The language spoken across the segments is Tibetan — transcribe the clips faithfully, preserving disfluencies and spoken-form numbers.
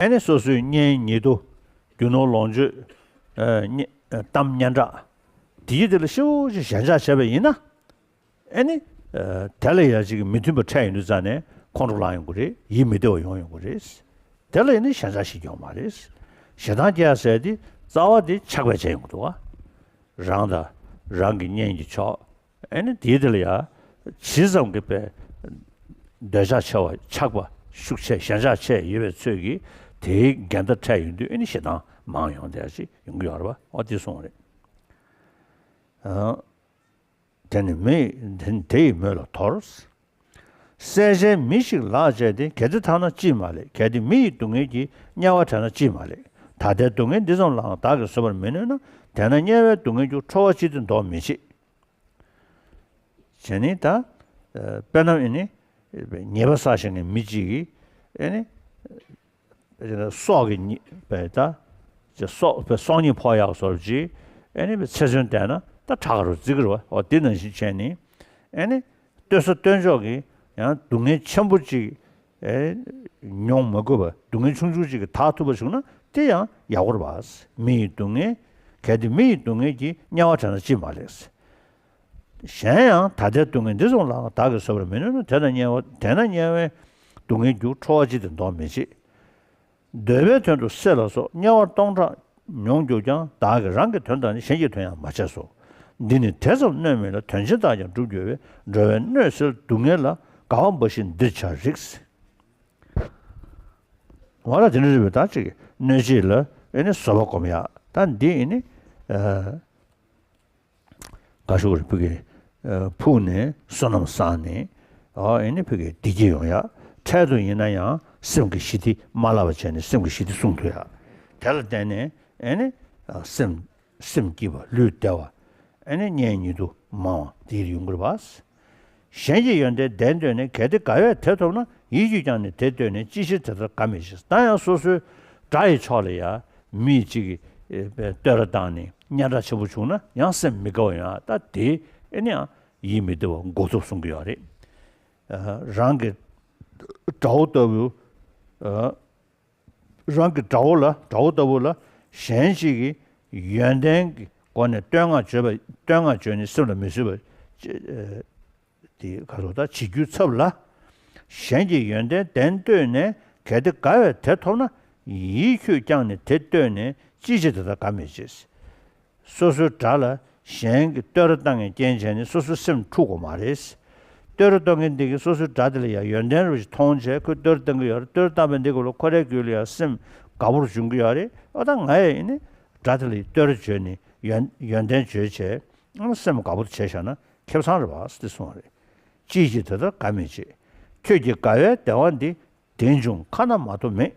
ཨ་ནི་སོ་སོའི་གཉེན་ཉེ་དུ་རྒྱུ་ནོར་ལོངས་སྤྱོད། ཨ་གཉེན་གཏམ་སྙན་གྲགས་དེའི་དེ་ལ་ཤི་བོ་ཞིག་ཞེན་ཆགས་བྱས་པ་ཡིན་ན། ཨ་ནི། ཨ་དེ་ལ་ཡ་གཅིག་མི་མཐུན་པ་འཕྲད་ཡོང་དུས་ཙང་ནས་ཁོང་ཁྲོ་ལངས་ཡོང་གི་རེད། ཡིད་མི་བདེ་བ་ཡོང་ཡོང་གི་རེད། དེ་ལ་ཡིན་ན་ཞེན་ཆགས་ཤིག་ཡོང་མ་རེད། ཞེ་སྡང་སྐྱེ་ཡ་ཟེར་དེ་རྩ་བ་དེ་ཆགས་པས་བྱས་ཡོང་གི་འདུག་ག་རང་དང་རང་གི་གཉེན་གྱི་ཕྱོགས། ཨ་ནི་དེའི་དེ་ལ་ཡ་ཇི་ཙམ་གྱི་པའི་འདོད་ཆགས་ཆེ་བ། ཆགས་པ་ཤུགས་ཆེ། ཞེན་ཆགས་ཆེ་ཡོད་པའི་ཚོད་ཀྱིས་དེའི་འགལ་ཟླ་འཕྲད་ཡོང་དུས་ཨ་ནི་ཞེ་སྡང་མང་ཡོང་བསྡད་ཡ་ཅིག་ཡོང་གི་ཡོད་རེད་པ། འོ་དེ་གསུངས་པ་རེད། ཨ། དེ་ནི་མི་ཡི་དེ་ནི་དེ་ཡི་མོད་ལ་དོར། གསལ་བྱའི་མི་ཞིག་ལག་བཅད་དེ། གལ་ཏེ་ཐར་ན་ཅིས་མ་ལེགས། གལ་ཏེ་མི་ཡི་སྡུག་བསྔལ་གྱིས། དམྱལ་བ་བྲལ་ན་ཅིས་མ་ལེགས། ད་ལྟའི་སྡུག་བསྔལ་འདི་ཙམ་ལའང་། བདག་གིས་བཟོད་པར་མི་ནུས་ན། དེས་ན་དམྱལ་བའི་སྡུག་བསྔལ་རྒྱུ། ཁྲོ་བ་ཅི་སྟེ་ཟློག་མི་བྱེད། བྱས་ནས་ད་དཔེར་ན་ཨེ་ནི་ཉེས་པ་བསགས་བཞག་མཁན་མི་གཅིག་གིས་ཨེ་ནི། སྲོག་གི་ཉེས་པའི་ད། སྲོག་པའི་སྲོག་ཉེས་ཕོག་ཡག་བཟོ་འདྲ་ཅིག་ཨེ་ནི་ཚེ་བཙོན་བསྡད་ན་ད་དྲག་རུ་བརྩི་གི་རེད་པ། འོ་དེ་ནང་བཞིན་བྱས་ནས་ཨེ་ནི་ལྟོས་ས་ལྟོས་འཇོག་གིས་ཡང་སྡུག་བསྔལ་ཆེན་པོ་ཅིག་ཨེ་མྱོང་མ་དགོས་པ། སྡུག་བསྔལ་ཆུང་ཆུང་ཅིག་གིས་དག་ཐུབ་པ་བྱུང་ན་དེ་ཡང་ཡག་པོ་རེད་པ། མི་ཡི་སྡུག་བསྔལ། གལ་ཏེ་མི་ཡི་སྡུག་བསྔལ་གྱིས། དམྱལ་བ་བྲལ་ན་ཅིས་མ་ལེགས། གཞན་ཡང་ད་ལྟའི་སྡུག་བསྔལ་འདི་ཙམ་ལའང་། བདག་གིས་བཟོད་པར་མི་ནུས་ན། དེས་ན་དམྱལ་བ། དེས་ན་དམྱལ་བའི་སྡུག་བསྔལ་རྒྱུ། ཁྲོ་བ་ཅི་སྟེ་ཟློག་མི་བྱེད། འདོད་པའི་དོན་དུ་བསད་ལ་སོགས། དམྱལ་བ་སྟོང་ཕྲག་མྱོང་གྱུར་ཀྱང་། བདག་གིས་རང་གི་དོན་དང་ནི། གཞན་གྱི་དོན་ཡང་མ་བྱས་སོ། འདི་ནི་དེ་ཙམ་གནོད་མིན་ལ། དོན་ཆེན་བདག་ཀྱང་བསྒྲུབ་འགྱུར་བས། འགྲོ་བའི་གནོད་སེལ་སྡུག་བསྔལ་ལ། དགའ་བ་འབའ་ཞིག་འདིར་བྱ་རིགས། ང་ལ་དེ་འདྲ་རེད་པས། ད་ཅིག་གནོད་བྱེད་ལ་ཨེ་ནི་བཟོད་པ་སྒོམ་ཡག་ད་འདི་ཨེ་ནི། ཨ། ག་ཞུ་དགོས་རེད། ཕ་གི། ཨ། ཕུགས་ནས་བསོད་ནམས་བསགས་ནས། ཨ། ཨེ་ནི་ཕ་གི་བདེ་སྐྱིད་ཡོང་ཡག་འཕྲལ་དུ་ཡིན་ན་ཡང་སེམས་ཀྱི་ཞི་བདེ་མ་བརླག་པ་བྱས་ནས་སེམས་ཀྱི་ཞི་བདེ་སྲུང་ཐུབ་ཡག་དེ་ལ་བརྟེན་ནས་ཨེ་ནི། ཨ། སེམས། སེམས་སྐྱིད་པ། ལུས་བདེ་བ། ཨེ་ནི་གཉེན་ཉེ་དུ་མང་བ་དེ་ཡོང་གི་རེད་པ། གཞན་གྱི་ཡོན་ཏན་བདེན་འདོད་ནས། གལ་ཏེ་དགའ་བས་དེ་ཐོབ་ན། ཡིད་ཀྱིས་ཀྱང་ནི་དེ་བསྟོད་ནས། ཅི་ཕྱིར་དེ་ལྟར་དགའ་མི་བྱེད། ད་ཡང་སོ་སོའི་དགྲ་ཡི་ཕྱོགས་ལ་ཡ་མི་གཅིག་གིས་བསྟོད་ར་བཏང་ནས་སྙན་གྲགས་ཆེན་པོ་བྱུང་ན་ཡང་སེམས་མི་དགའ་བ་ཡོང་ཡག་ད་དེ་ཨེ་ནི་ཡང་ཡིད་མི་བདེ་བ་འགོག་ཐབས་གསུང་གི་ཡོད་རེད། ཨ། རང་གི་དགྲ་བོ་ལྟ་བུ། ཨ། རང་གི་དགྲ་བོ་ལ། དགྲ་བོ་ལྟ་བུ་ལ་གཞན་ཞིག་གིས་ཡོན་ཏན་གྱི་སྒོ་ནས་བསྟོད་བསྔགས་བརྗོད་པ། བསྟོད་བསྔགས་བརྗོད་ནས་སེམས་ལ་མི་བཟོད་པ། ཨེ། དེ་ག་རེ་ཟེར། ད་བྱེད་རྒྱུའི་ཚབ་ལ། གཞན་གྱི་ཡོན་ཏན་བདེན་བསྟོད་ནས། གལ་ཏེ་དགའ་བས་དེ་ཐོབ་ན། ཡིད་ཁྱོད་ཀྱང་ནི་དེ་བསྟོད་ནས། ཅི་ཕྱིར་དེ་ལྟར་དགའ་མི་བྱེད། སོ་སོའི་དགྲ་ལ་གཞན་གྱིས་བསྟོད་ར་བཏང་མཁན་རྐྱེན་བྱས་ནས་སོ་སོའི་སེམས་འཁྲུག་དགོས་མ་རེད། བསྟོད་ར་གཏོང་མཁན་འདི་གིས་སོ་སོའི་དགྲ་དེ་ལ་ཡང་ཡོན་ཏན་རུ་ཞིག་མཐོང་བྱས་ཁོས་བསྟོད་ར་བཏང་གི་ཡོད་རེད། བསྟོད་ར་བཏང་བའི་འདི་གུ་ལ་ཁོ་རའི་རྒྱུད་ལ་ཡང་སེམས་དགའ་པོ་རུ་འབྱུང་གི་ཡོད་རེད། ཨ་ད་ང་ཡང་ཡིན་ནི་དགྲ་དེ་ལ་བསྟོད་ར་བརྗོད་ནས་ཡོན་ཡོན་ཏན་བརྗོད་བྱས་ཨ་སེམས་དགའ་པོ་བྱས་བཞག་ན་ཁེ་བཟང་རེད་པ་ཟེར་གསུངས་པ་རེད། ཅིའི་ཕྱིར་དེ་ལྟར་དགའ་མི་བྱེད། ཁྱོད་ཀྱི་དགའ་བའི་བདེ་བ་འདི། བདེན་བྱུང་ཁ་ན་མ་ཐོ་མེད།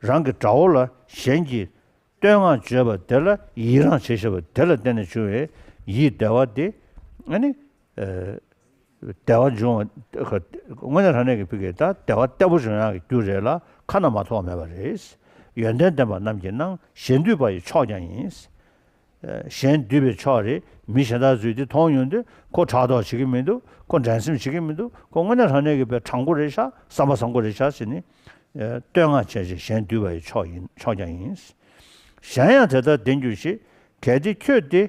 རང་གི་དགྲ་བོ་ལ་གཞན་གྱིས་བསྟོད་བསྔགས་བརྗོད་པ་དེ་ལ་ཡི་རངས་བྱེད་ཤེས་པ་དེ་ལ་བརྟེན་ནས་བྱུང་བའི་ཡིད་བདེ་བ་དེ་ཨ་ནི། ཨ། བདེ་བ་འབྱུང་བ། དངོས་གནས་དྲང་གནས་ཀྱི་ཕ་གི་ད་བདེ་བ་བརྟན་པོ་འབྱུང་ཡག་གི་རྒྱུ་རེད་ལ་ཁ་ན་མ་ཐོ་བ་མེད་པ་རེད། ཡོན་ཏན་ལྡན་པ་རྣམས་ཀྱི་སྣང་། གཞན་འདུས་པ་ཡི་མཆོག་ཀྱང་ཡིན། གཞན་འདུས་པའི་ཕྱོགས་རེད། མི་གཞན་དག་ཚོས་འདི་མཐོང་ཡོང་དུས་ཁོ་ཕྲག་དོག་བྱེད་ཀྱི་མི་འདུག་ཁོ་འགྲན་སེམས་བྱེད་ཀྱི་མི་འདུག་ཁོ་དངོས་གནས་དྲང་གནས་ཀྱི་དཔེ་དྲང་པོ་རེད་ཤག་བསམ་པ་བཟང་པོ་རེད་ཤག་ཟེར་ནས། ཨ། བསྟོད་བསྔགས་བྱས་བྱས་གཞན་འདུས་པ་ཡི་མཆོག་ཡིན། མཆོག་ཀྱང་ཡིན། གཞན་ཡང་དེ་ལྟར་བདེན་གྱུར་ཞེས། གལ་ཏེ་ཁྱོད་དེ་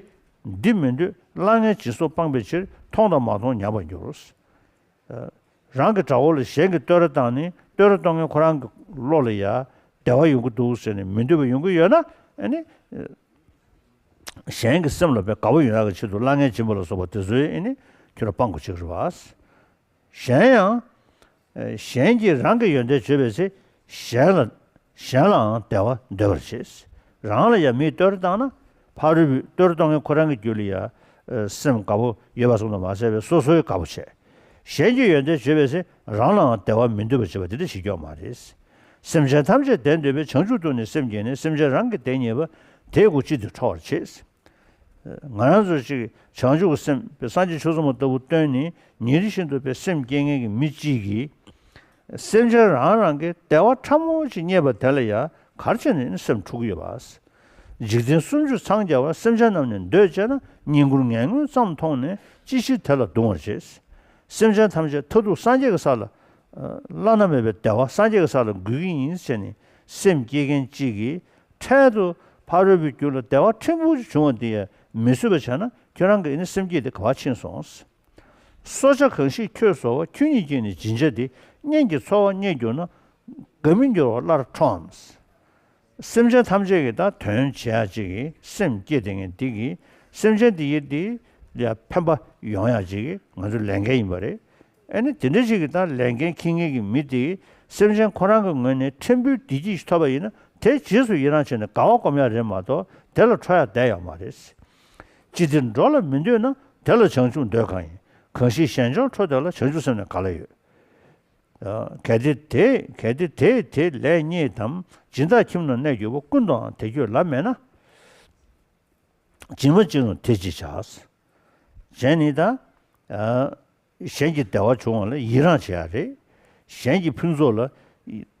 འདི་མི་འདོད། གླ་རྔན་སྦྱིན་སོགས་སྤངས་པའི་ཕྱིར། མཐོང་དང་མ་མཐོང་ཉམས་པར་འགྱུར། རང་གི་དགྲ་བོ་ལ་གཞན་གྱིས་བསྟོད་ར་བཏང་ནས་བསྟོད་ར་གཏོང་མཁན་ཁོ་རང་གི་བློ་ལ་ཡ་བདེ་བ་ཡོང་གི་འདུག་ཟེར་ནས་མི་འདོད་པ་ཡོང་གི་ཡོད་ན་ཨ་ནི། གཞན་གྱི་སེམས་ལ་དཔེ་དགའ་པོ་ཡོང་ཡག་གི་ཆེད་དུ་གླ་རྔན་སྦྱིན་པ་ལ་སོགས་པ་དེ་ཚོའི་ཨ་ནི་ཁྱོད་རང་སྤང་དགོས་ཀྱི་རེད་པ། གཞན་ཡང་། གཞན་གྱིས་རང་གི་ཡོན་ཏན་བརྗོད་པའི་ཚེ། གཞན་ལ། གཞན་ལའང་བདེ་བ་འདོད་པར་བྱེད། རང་ལ་ཡང་མིས་བསྟོད་ར་བཏང་ན། ཕ་རོལ་པོས་བསྟོད་ར་གཏོང་མཁན་ཁོ་རང་གི་རྒྱུད་ལ་ཡང་སེམས་དགའ་པོ་ཡོད་པ་ཙམ་དུ་མ་ཟད་པའི་སོ་སོའི་དགའ་པོ་བྱེད། གཞན་གྱི་ཡོན་ཏན་བརྗོད་པའི་ཚེ། རང་ལའང་བདེ་བ་མི་འདོད་པར་བྱེད་པ་འདི་འདྲ་ཞིག་ཡོད་མ་རེད། སེམས་ཅན་ཐམས་ཅད་བདེ་འདོད་པས། བྱང་ཆུབ་ཏུ་ནི་སེམས་བསྐྱེད་ནས། སེམས་ཅན་རང་གི་བདེ་རྙེད་པ། དེའི་སྒོ་ཅི་སྟེ་ཁྲོ་བར་བྱེད། ང་རང་ཚོ་ཅིག་བྱང་ཆུབ་ཀྱི་སེམས་དཔེ་སངས་རྒྱས་ཆོས་ཚོགས་མ་ལྟ་བུ་བཏོན་ནས་ཉིན་རེ་བཞིན་དུ་དཔེ་སེམས་བསྐྱེད་མཁན་གྱི་མི་གཅིག་གིས། སེམས་ཅན་རང་རང་གི་བདེ་བ་ཕྲ་མོ་ཅིག་རྙེད་པ་དེ་ལ་ཡང་ག་རེ་བྱས་ནས་ནི་སེམས་འཁྲུག་གི་ཡོད་པ། འཇིག་རྟེན་སུམ་ཅུ་འཚང་རྒྱ་བར། སེམས་ཅན་རྣམས་ནི་འདོད་བྱས་ན། བསྙེན་བཀུར་ངན་ངོན་ཙམ་མཐོང་ནས། ཅི་ཕྱིར་དེ་ལ་གདུང་བར་བྱེད། སེམས་ཅན་ཐམས་ཅད་མཐར་ཐུག་སངས་རྒྱས་ཀྱི་ས་ལ། བླ་ན་མེད་པའི་བདེ་བ་སངས་རྒྱས་ཀྱི་ས་ལ་འགོད་ཀྱི་ཡིན་ཟེར་ནས་ སེམས་བསྐྱེད་མཁན་གཅིག་གིས་འཕྲལ་དུ་ཕ་རོལ་པོའི་རྒྱུ་ལ་བདེ་བ་ཕྲན་བུ་ཞིག་བྱུང་བ་དེ་ཡང་མི་བཟོད་པ་བྱས་ན། ཁྱོད་རང་གི་ཨེ་ནི་སེམས་བསྐྱེད་དེ་ག་པར་ཕྱིན་སོང་། སྲོག་ཆགས་གང་ཞིག་ཁྱོད་སོ་བ་ཁྱོད་ཉིད་ཀྱིས་ནི་སྦྱིན་བྱ་དེ། གཉེན་གྱི་འཚོ་བ་རྙེད་གྱུར་ན། དགའ་མི་འགྱུར་བ་སླར་འཕྲོག་གམ། སེམས་ཅན་ཐམས་ཅད་ཀྱི་ད་དོན་བྱེད་ཡ་གཅིག་གིས་སེམས་བསྐྱེད་དེ་ངས་འདི་གིས་སེམས་ཅན་འདི་ཡི་འདི་ལ་ཕན་པ་ཡོང་ཡ་གཅིག་གིས་ང་ཚོའི་ལས་འགན་ཡིན་པ་རེད། ཨ་ནི་དེ་འདྲ་ཞིག་གི་ད་ལས་འགན་འཁྱེར་མཁན་གྱི་མི་དེ་སེམས་ཅན་ཁོ་རང་གི་ངོས་ནས་ཕྲན་བུའི་བདེ་སྐྱིད་ཞིག་ཐོབ་པ་ཡིན་ན། དེ་རྗེས་སུ་ཡི་རང་བྱས་ནས་དགའ་བ་སྒོམ་ཡ་རེད་མ་གཏོགས་དེ་ལ་ཁྲོ་ཡ་བསྡད་ཡོད་མ་རེད། ཅི་སྟེ་འགྲོ་ལ་མི་འདོད་ན། དེ་ལ་བྱང་ཆུབ་འདོད་གང་ཡིན། གང་ཞིག་གཞན་སྐྱོང་ཁྲོ་དེ་ལ། བྱང་ཆུབ་སེམས་ནི་ག་ལ་ཡོད། གལ་ཏེ་དེ་གལ་ཏེ་དེས་དེ་ལས་རྙེད་དམ། སྦྱིན་བདག་ཁྱིམ་ན་གནས་གྱུར་པ། ཀུན་ཏུའང་དེ་ཁྱོད་ལ་མེད་ན། སྦྱིན་པ་ཅི་རུང་དེ་ཅིས་བྱ། གཞན་ནི་ད། གཞན་གྱི་བདེ་བ་བྱུང་བ་ལ་ཡི་རང་བྱེད་ཡ་རེད། གཞན་གྱི་ཕུན་ཚོགས་ལ་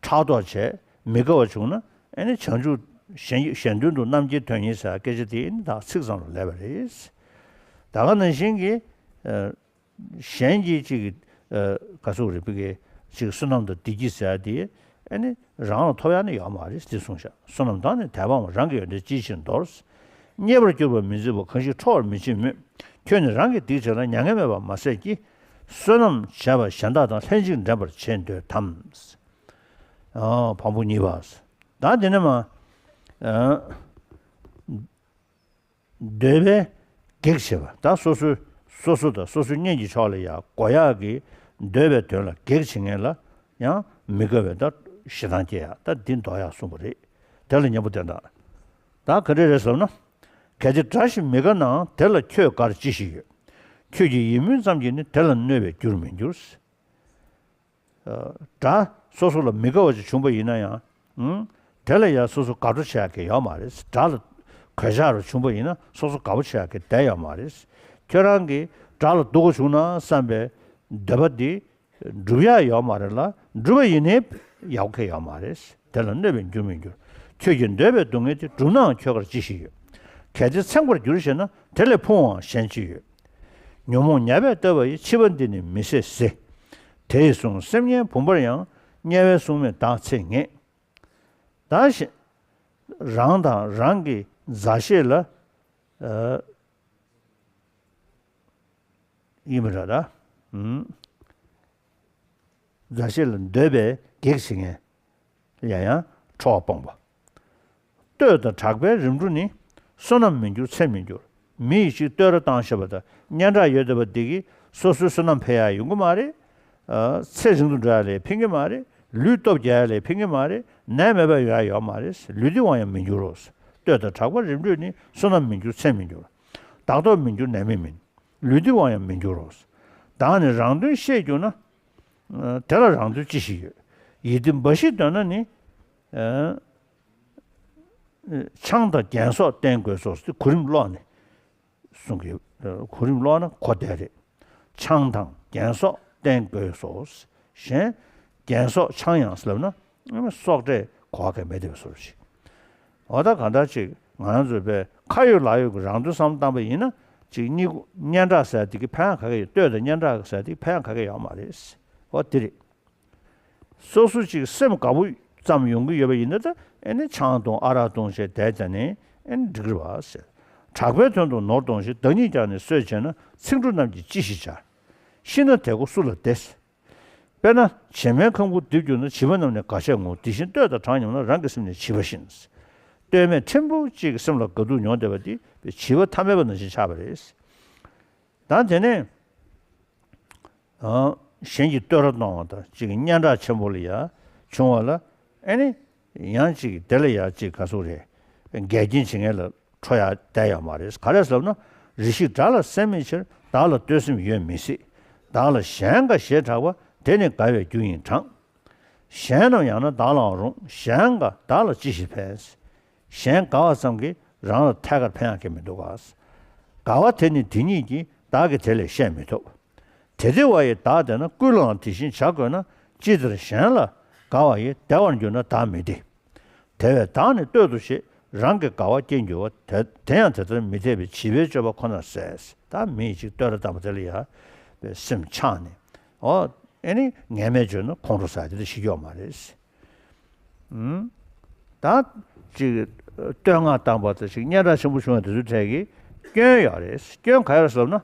ཕྲག་དོག་བྱས་མི་དགའ་བ་བྱུང་ན། ཨ་ནི་བྱང་ཆུབ་གཞན་གཞན་དོན་དུ་རྣམ་མཁྱེན་དོན་གཉེར་ཟེར་སྐད་ཆ་དེ་ཨ་ནི་ད་ཚིག་ཙམ་ལ་ལས་པ་རེད། ད་ག་ནང་བཞིན་གྱི། གཞན་གྱིས་ཅིག་ག་ཟུག་རེད་པི་ཀའི་ཅིག་བསོད་ནམས་དང་བདེ་སྐྱིད་ཟེར་ཡ་དེ་ཨ་ནི་རང་ལ་ཐོབ་ཡ་ནི་ཡོད་མ་རེད་ཅེས་གསུངས་ཤག་བསོད་ནམས་དང་ནི་དད་པའང་། རང་གི་ཡོན་ཏན་ཅི་ཕྱིར་འདོར། རྙེད་པར་གྱུར་པ་མི་བརྫི་བ། གང་ཞིག་ཁྲོ་བར་མི་བྱེད་མོད། ཁྱོད་ནི་རང་གི་སྡིག་བྱས་ལ། མྱ་ངན་མེད་པར་མ་ཟད་ཀྱི། བསོད་ནམས་བྱས་པ་གཞན་དག་དང་། ལྷན་ཅིག་འགྲན་པར་བྱེད་འདོད་དམ། ཨ་བམ་པོ་གཉིས་པ། ད་དེ་ནས་མ། འདོད་པའི་གེགས་བྱེད་པ། ད་སོ་སོའི་སོ་སོ་དང་སོ་སོའི་གཉེན་གྱི་ཕྱོགས་ལ་ཡ་དགོས་ཡག་གི་འདོད་པའི་དོན་ལ་གེགས་བྱེད་མཁན་ལ་ཡང་མི་དགའ་བའི་ད་ཞེ་སྡང་སྐྱེ་ཡ། ད་འདི་འདོར་ཡག་གསུངས་པ་རེད། དེ་ལ་གཉེན་པོ་བསྟེན་དང་། ད་ག་འདྲ་རེད་ཟེར་ན། གལ་ཏེ་དགྲ་ཞིག་མི་དགའ་ནའང་། དེ་ལ་ཁྱོད་དགར་ཅི་ཞིག་ཡོད། ཁྱོད་ཀྱི་ཡིད་སྨོན་ཙམ་གྱིས་ནི། དེ་ལ་གནོད་པའི་རྒྱུར་མི་འགྱུར། དགྲ་སོ་སོ་ལ་མི་དགའ་བ་ཅིག་བྱུང་པ་ཡིན་ན་ཡང་། ཨང་། དེ་ལ་ཡང་སོ་སོ་དགའ་སྤྲོ་བྱེད་ཡག་གི་ཡོད་མ་རེད། དགྲ་ལ་གོད་ཆག་རུ་བྱུང་པ་ཡིན་ན་སོ་སོ་དགའ་པོ་བྱེད་ཡག་གི་བསྡད་ཡོད་མ་རེད། ཁྱོད་རང་གིས་དགྲ་ལ་སྡུག་པོ་བྱུང་ན་བསམ་པའི་འདོད་པ་འདི་འགྲུབ་ཡག་ཡོད་མ་རེད་ལ། འགྲུབ་པ་ཡིན་ནའི་ཡག་གི་ཡོད་མ་རེད། དེ་ལ་གནོད་པའི་རྒྱུར་མི་འགྱུར། ཁྱོད་ཀྱི་འདོད་པའི་སྡུག་བསྔལ་དེ། བསྒྲུབས་ནའང་ཁྱོད་དགར་ཅི་ཞིག་ཡོད། གལ་ཏེ་ཚེངས་པར་འགྱུར་ཞེ་ན། དེ་ལས་ཕུང་བའང་གཞན་ཅི་ཡོད། ཉོན་མོངས་ཉ་བས་བཏབ་པ་ཡི། འཆི་བ་འདི་ནི་མི་ཟད་ཟེར། དེ་ཡི་གཟུངས་སེམས་ངན་བུམ་པར་ཡང་། དམྱལ་བའི་སྲུང་མས་བདག་ཚེ་ངེས། ད་ཞེ་རང་དང་རང་གི་མཛའ་བཤེས་ལ། ཨ། ཡིན་པ་འདྲ་ད། ཨུམ། མཛའ་བཤེས་ལ་འདོད་པའི་གེགས་བྱེད་མཁན། ཡང་ཡང་ཁྲོ་བ་སྤོང་བ། བསྟོད་དང་གྲགས་པའི་རིམ་གྲོ་ནི། བསོད་ནམས་མི་འགྱུར་ཚེ་མི་འགྱུར། མི་ཡིས་ཅིག་བསྟོད་ར་བཏང་བཞག་པ་དང་སྙན་གྲགས་ཡོད་བསྡད་པ་འདི་གིས་སོ་སོའི་བསོད་ནམས་འཕེལ་ཡག་ཡོང་གི་མ་རེད། ཨ། ཚེ་རིང་དུ་འགྲོ་ཡག་ལ་ཕན་གྱི་མ་རེད། ལུས་སྟོབས་རྒྱས་ཡག་ལ་ཕན་གྱི་མ་རེད། ནད་མེད་པ་ཡོང་ཡག་ཡོད་མ་རེད། ལུས་བདེ་བའང་ཡང་མི་འགྱུར་རོ། བསྟོད་དང་གྲགས་པ་རིམ་གྲོ་ནི། བསོད་ནམས་མི་འགྱུར་ཚེ་མི་འགྱུར། བདག་སྟོབས་མི་འགྱུར་ནད་མེད་མིན། ལུས་བདེ་བའང་ཡང་མི་འགྱུར་རོ། བདག་ནི་རང་དོན་ཤེས་གྱུར་ན། ཨ། དེ་ལ་རང་དོན་ཅི་ཞིག་ཡོད། ཡིད་བདེ་འབའ་ཞིག་འདོད་ན་ནི། ཨ། ཆང་དང་རྒྱན་སོགས་བསྟེན་དགོས་སོ། གོ་རིམ་ཀློག་ནས་གསུང་གི། གོ་རིམ་ཀློག་ན་གོ་བདེ་རེད། ཆང་དང་རྒྱན་སོགས་བསྟེན་དགོས་སོ། གཞན་རྒྱན་སོགས་ཆང་ཡང་ཟེར་ལབ་ན་སྲོག་བསྲེགས་གོ་བ་ག་མེད་བསྡད་པའི་བཟོ་འདྲ་ཞིག་འོ་ད་གང་ལྟར་ཅིག་ང་རང་ཚོའི་པའི་ཁ་ཡོད་ལག་ཡོད་ཀྱི་རང་དོན་བསམ་བློ་བཏང་པ་ཡིན་ན། ཅིག་གཉིས་སྙན་གྲགས་ཟེར་དེ་གི་ཕན་ག་གེ་ཡོད། བསྟོད་དང་སྙན་གྲགས་ཟེར་དེ་གི་ཕན་ག་གེ་ཡོད་མ་རེད། འོ་དེ་རེད། སོ་སོ་ཅིག་སེམས་དགའ་པོ་ཙམ་ཡོང་གི་ཡོད་པ་ཡིན་ན། ད་ཨེ་ནི་ཆང་འཐུང་ཨ་རག་འཐུང་བྱས་བསྡད་ད་ནི་ཨེ་ནི་འགྲིག་གི་རེད་པ་ཟེར། གྲགས་པའི་དོན་དུ་ནོར་གཏོང་ཞིང་། བདག་ཉིད་ཀྱང་ནི་གསོད་བྱེད་ན། ཚིག་འབྲུ་རྣམས་ཀྱིས་ཅི་ཞིག་བྱ། ཤི་ན་དེ་ཁོ་སུ་ལ་བདེ། དཔེར་ན་བྱེ་མའི་ཁང་བུ་རྡིབ་གྱུར་ན། བྱིས་པ་རྣམས་ནི་ག་ཆད་ངོ་། དེ་བཞིན་བསྟོད་དང་གྲགས་ཉམས་ན། རང་གི་སེམས་ནི་བྱིས་པ་བཞིན། བསྟོད་སྨད་ཕྲན་བུ་གཅིག་གིས་སེམས་ལ་དགའ་སྡུག་མྱོང་བསྡད་པ་འདི་བྱིས་པ་ཐ་མལ་པ་ནང་བཞིན་ཆགས་པ་རེད། ད་དེ་ནས་གཞན་གྱིས་བསྟོད་ར་གཏོང་བ་དང་གཅིག་གི་སྙན་གྲགས་ཆེན་པོ་ལ་ཡ་བྱུང་བ་ལ། ཨེ་ནི་ཡང་གཅིག་དེ་ལ་ཡ་གཅིག་ག་ཟུག་རེད། འགལ་རྐྱེན་བྱེད་མཁན་ལ་ཁྲོ་ཡ་བསྡད་ཡོད་མ་རེད། ག་རེ་ཟེར་ལབ་ན། རེ་ཞིག་དགྲ་ལ་སེམས་མེད་ཕྱིར། བདག་ལ་བསྟོད་སེམས་ཡོད་མི་སྲིད། བདག་ལ་གཞན་དགའ་ཞེས་གྲགས་པ། དེ་ནི་དགའ་བའི་རྒྱུ་ཡིན་གྲང་། གཞན་རྣམས་ཡང་ན་བདག་ལའང་རུང་། གཞན་དགའ་བདག་ལ་ཅི་ཞིག་ཕན། གཞན་དགའ་བ་ཙམ་གྱིས་རང་ལ་ཐད་ཀར་ཕན་ཡག་གི་མི་འདུག་ག་དགའ་བ་དེ་ནི་དེ་ཉིད་ཀྱིས། བདག་གིས་དེ་ལས་བཤད་མི་ཐུབ། དེ་བདེ་བ་ཡི་བདག་བདེ་ན། ཀུན་ལའང་དེ་བཞིན་བྱ་དགོས་ན། ཅི་ལྟར་གཞན་ལ་དགའ་བ་ཡི། བདེ་བར་འགྱུར་ན་བདག་མི་བདེ། དེ་བས་བདག་ནི་བསྟོད་དོ་ཞེས། རང་གི་དགའ་བ་སྐྱེ་འགྱུར་བ། དེ་དེ་ཡང་དེ་ལྟར་མི་འཐད་པས། བྱིས་པའི་སྤྱོད་པ་ཁོ་ནར་ཟད། ད་མི་ཡིས་ཅིག་བསྟོད་ར་བཏང་བ་དེ་ལ་ཡ་སེམས་ཆགས་ནས། འོ་ཨེ་ནི་ངན་སྨྲས་བརྗོད་ན་ཁོང་ཁྲོ་ཟ། དེ་འདྲ་ཞིག་ཡོད་མ་རེད། ཨུམ། ད་ཅིག་བསྟོད་བསྔགས་བཏང་པ་དང་ཅིག་སྙན་གྲགས་ཆེན་པོ་བྱུང་བའི་དུས་ཚོད་གྲས་ཀྱི་སྐྱོན་ཡོད་རེད། སྐྱོན་ག་ཡོད་ཟེར་ན།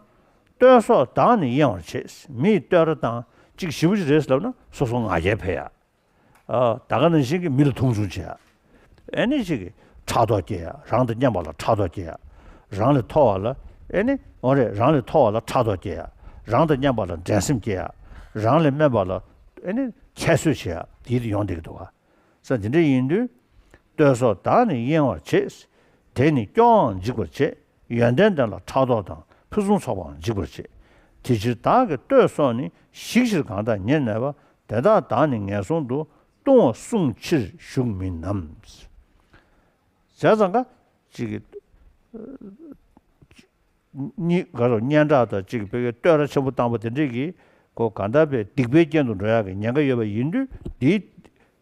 བསྟོད་སོགས་བདག་ནི་གཡེང་བར་བྱེད། མིས་བསྟོད་ར་བཏང་ཅིག་ཞེ་པོ་ཅིག་རེད་ཟེར་ལབ་ན་སོ་སོ་ང་རྒྱལ་འཕེལ་ཡ། ཨ་ད་ག་ནང་བཞིན་གྱི་མི་ལ་མཐོང་ཆུང་བྱེད་ཡ། ཨེ་ནི་ཅིག་ཕྲག་དོག་སྐྱེ་ཡ། རང་དང་མཉམ་པ་ལ་ཕྲག་དོག་སྐྱེ་ཡ། རང་ལས་མཐོ་བ་ལ་ཨེ་ནི་འོ་རེད། རང་ལས་མཐོ་བ་ལ་ཕྲག་དོག་སྐྱེ་ཡ། རང་དང་མཉམ་པ་ལ་འགྲན་སེམས་སྐྱེ་ཡ། རང་ལས་དམན་པ་ལ་ཨེ་ནི་ཁྱད་གསོད་བྱེད་ཡ། དེ་ཡོང་བསྡད་ཀྱི་འདུག་ག་ས་དེ་འདྲ་ཡིན་དུས། བསྟོད་སོགས་བདག་ནི་གཡེང་བར་བྱེད། དེ་ནི་སྐྱོའང་འཇིག་པར་བྱེད། ཡོན་ཏན་ལྡན་ལ་ཕྲག་དོག་དང་། ཕུན་སུམ་ཚོགས་པའང་འཇིག་པར་བྱེད། དེ་ཕྱིར་བདག་གི་བསྟོད་སོགས་ནི། ཞིག་ཕྱིར་གང་དག་ཉེར་གནས་པ། དེ་དག་བདག་ནི་ངན་སོང་དུ། ལྟུང་བ་བསྲུང་ཕྱིར་ཞུགས་མིན་ནམ། བྱས་ཙང་ཀ་ཅིག་གི་གཉིས་ག་རུ་སྙན་གྲགས་དང་གཅིག་བོད་ཀྱི་བསྟོད་ར་ཆེན་པོ་བཏང་པ་དེ་འདྲས་ཀྱིས་ཁོ་གང་ལྟར་བའི་སྡིག་པའི་རྐྱེན་དུ་འགྲོ་ཡག་གི་ཉེན་ཁ་ཡོད་པ་ཡིན་དུས། དེའི་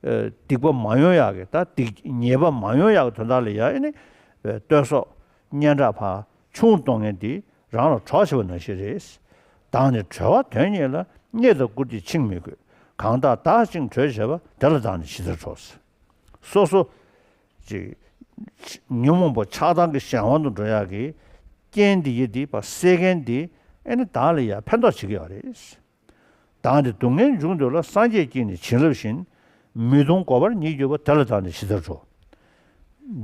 སྡིག་པ་མ་ཡོང་ཡག་གི་ད་སྡིག་ཉེས་པ་མ་ཡོང་ཡག་གི་དོན་དག་ལ་ཡང་ཨེ་ནི་བསྟོད་སོགས་སྙན་གྲགས་ཕར་ཆུང་གཏོང་མཁན་དེ་རང་ལ་གྲོགས་བྱེད་པ་ནང་བཞིན་རེད། བདག་ནི་གྲོལ་བ་དོན་གཉེར་ལ། རྙེད་དང་བཀུར་སྟི་འཆིང་མི་དགོས། གང་དག་བདག་ཅིང་གྲོལ་བྱེད་པ། དེ་ལ་བདག་ནི་ཇི་ལྟར་གྲོལ། སོ་སོ་ཅིག་ཉོན་མོངས་པ་ཆགས་སྡང་གི་གཞན་དབང་དུ་འགྲོ་ཡག་གི་རྐྱེན་འདི་ཡི་འདི་པ་སེལ་མཁན་འདི་ཨེ་ནི་བདག་ལ་ཡང་ཕན་ཐོགས་བྱེད་ཀྱི་ཡོད་རེད། བདག་འདི་སྡུག་བསྔལ་འབྱུང་འདོད་ལ། སངས་རྒྱས་ཀྱིས་ནི་བྱིན་རླབས་བཞིན། མི་གཏོང་གོ་བར་ཉིད་གྱུར་པ། དེ་ལ་བདག་ནི་ཇི་ལྟར་གྲོལ།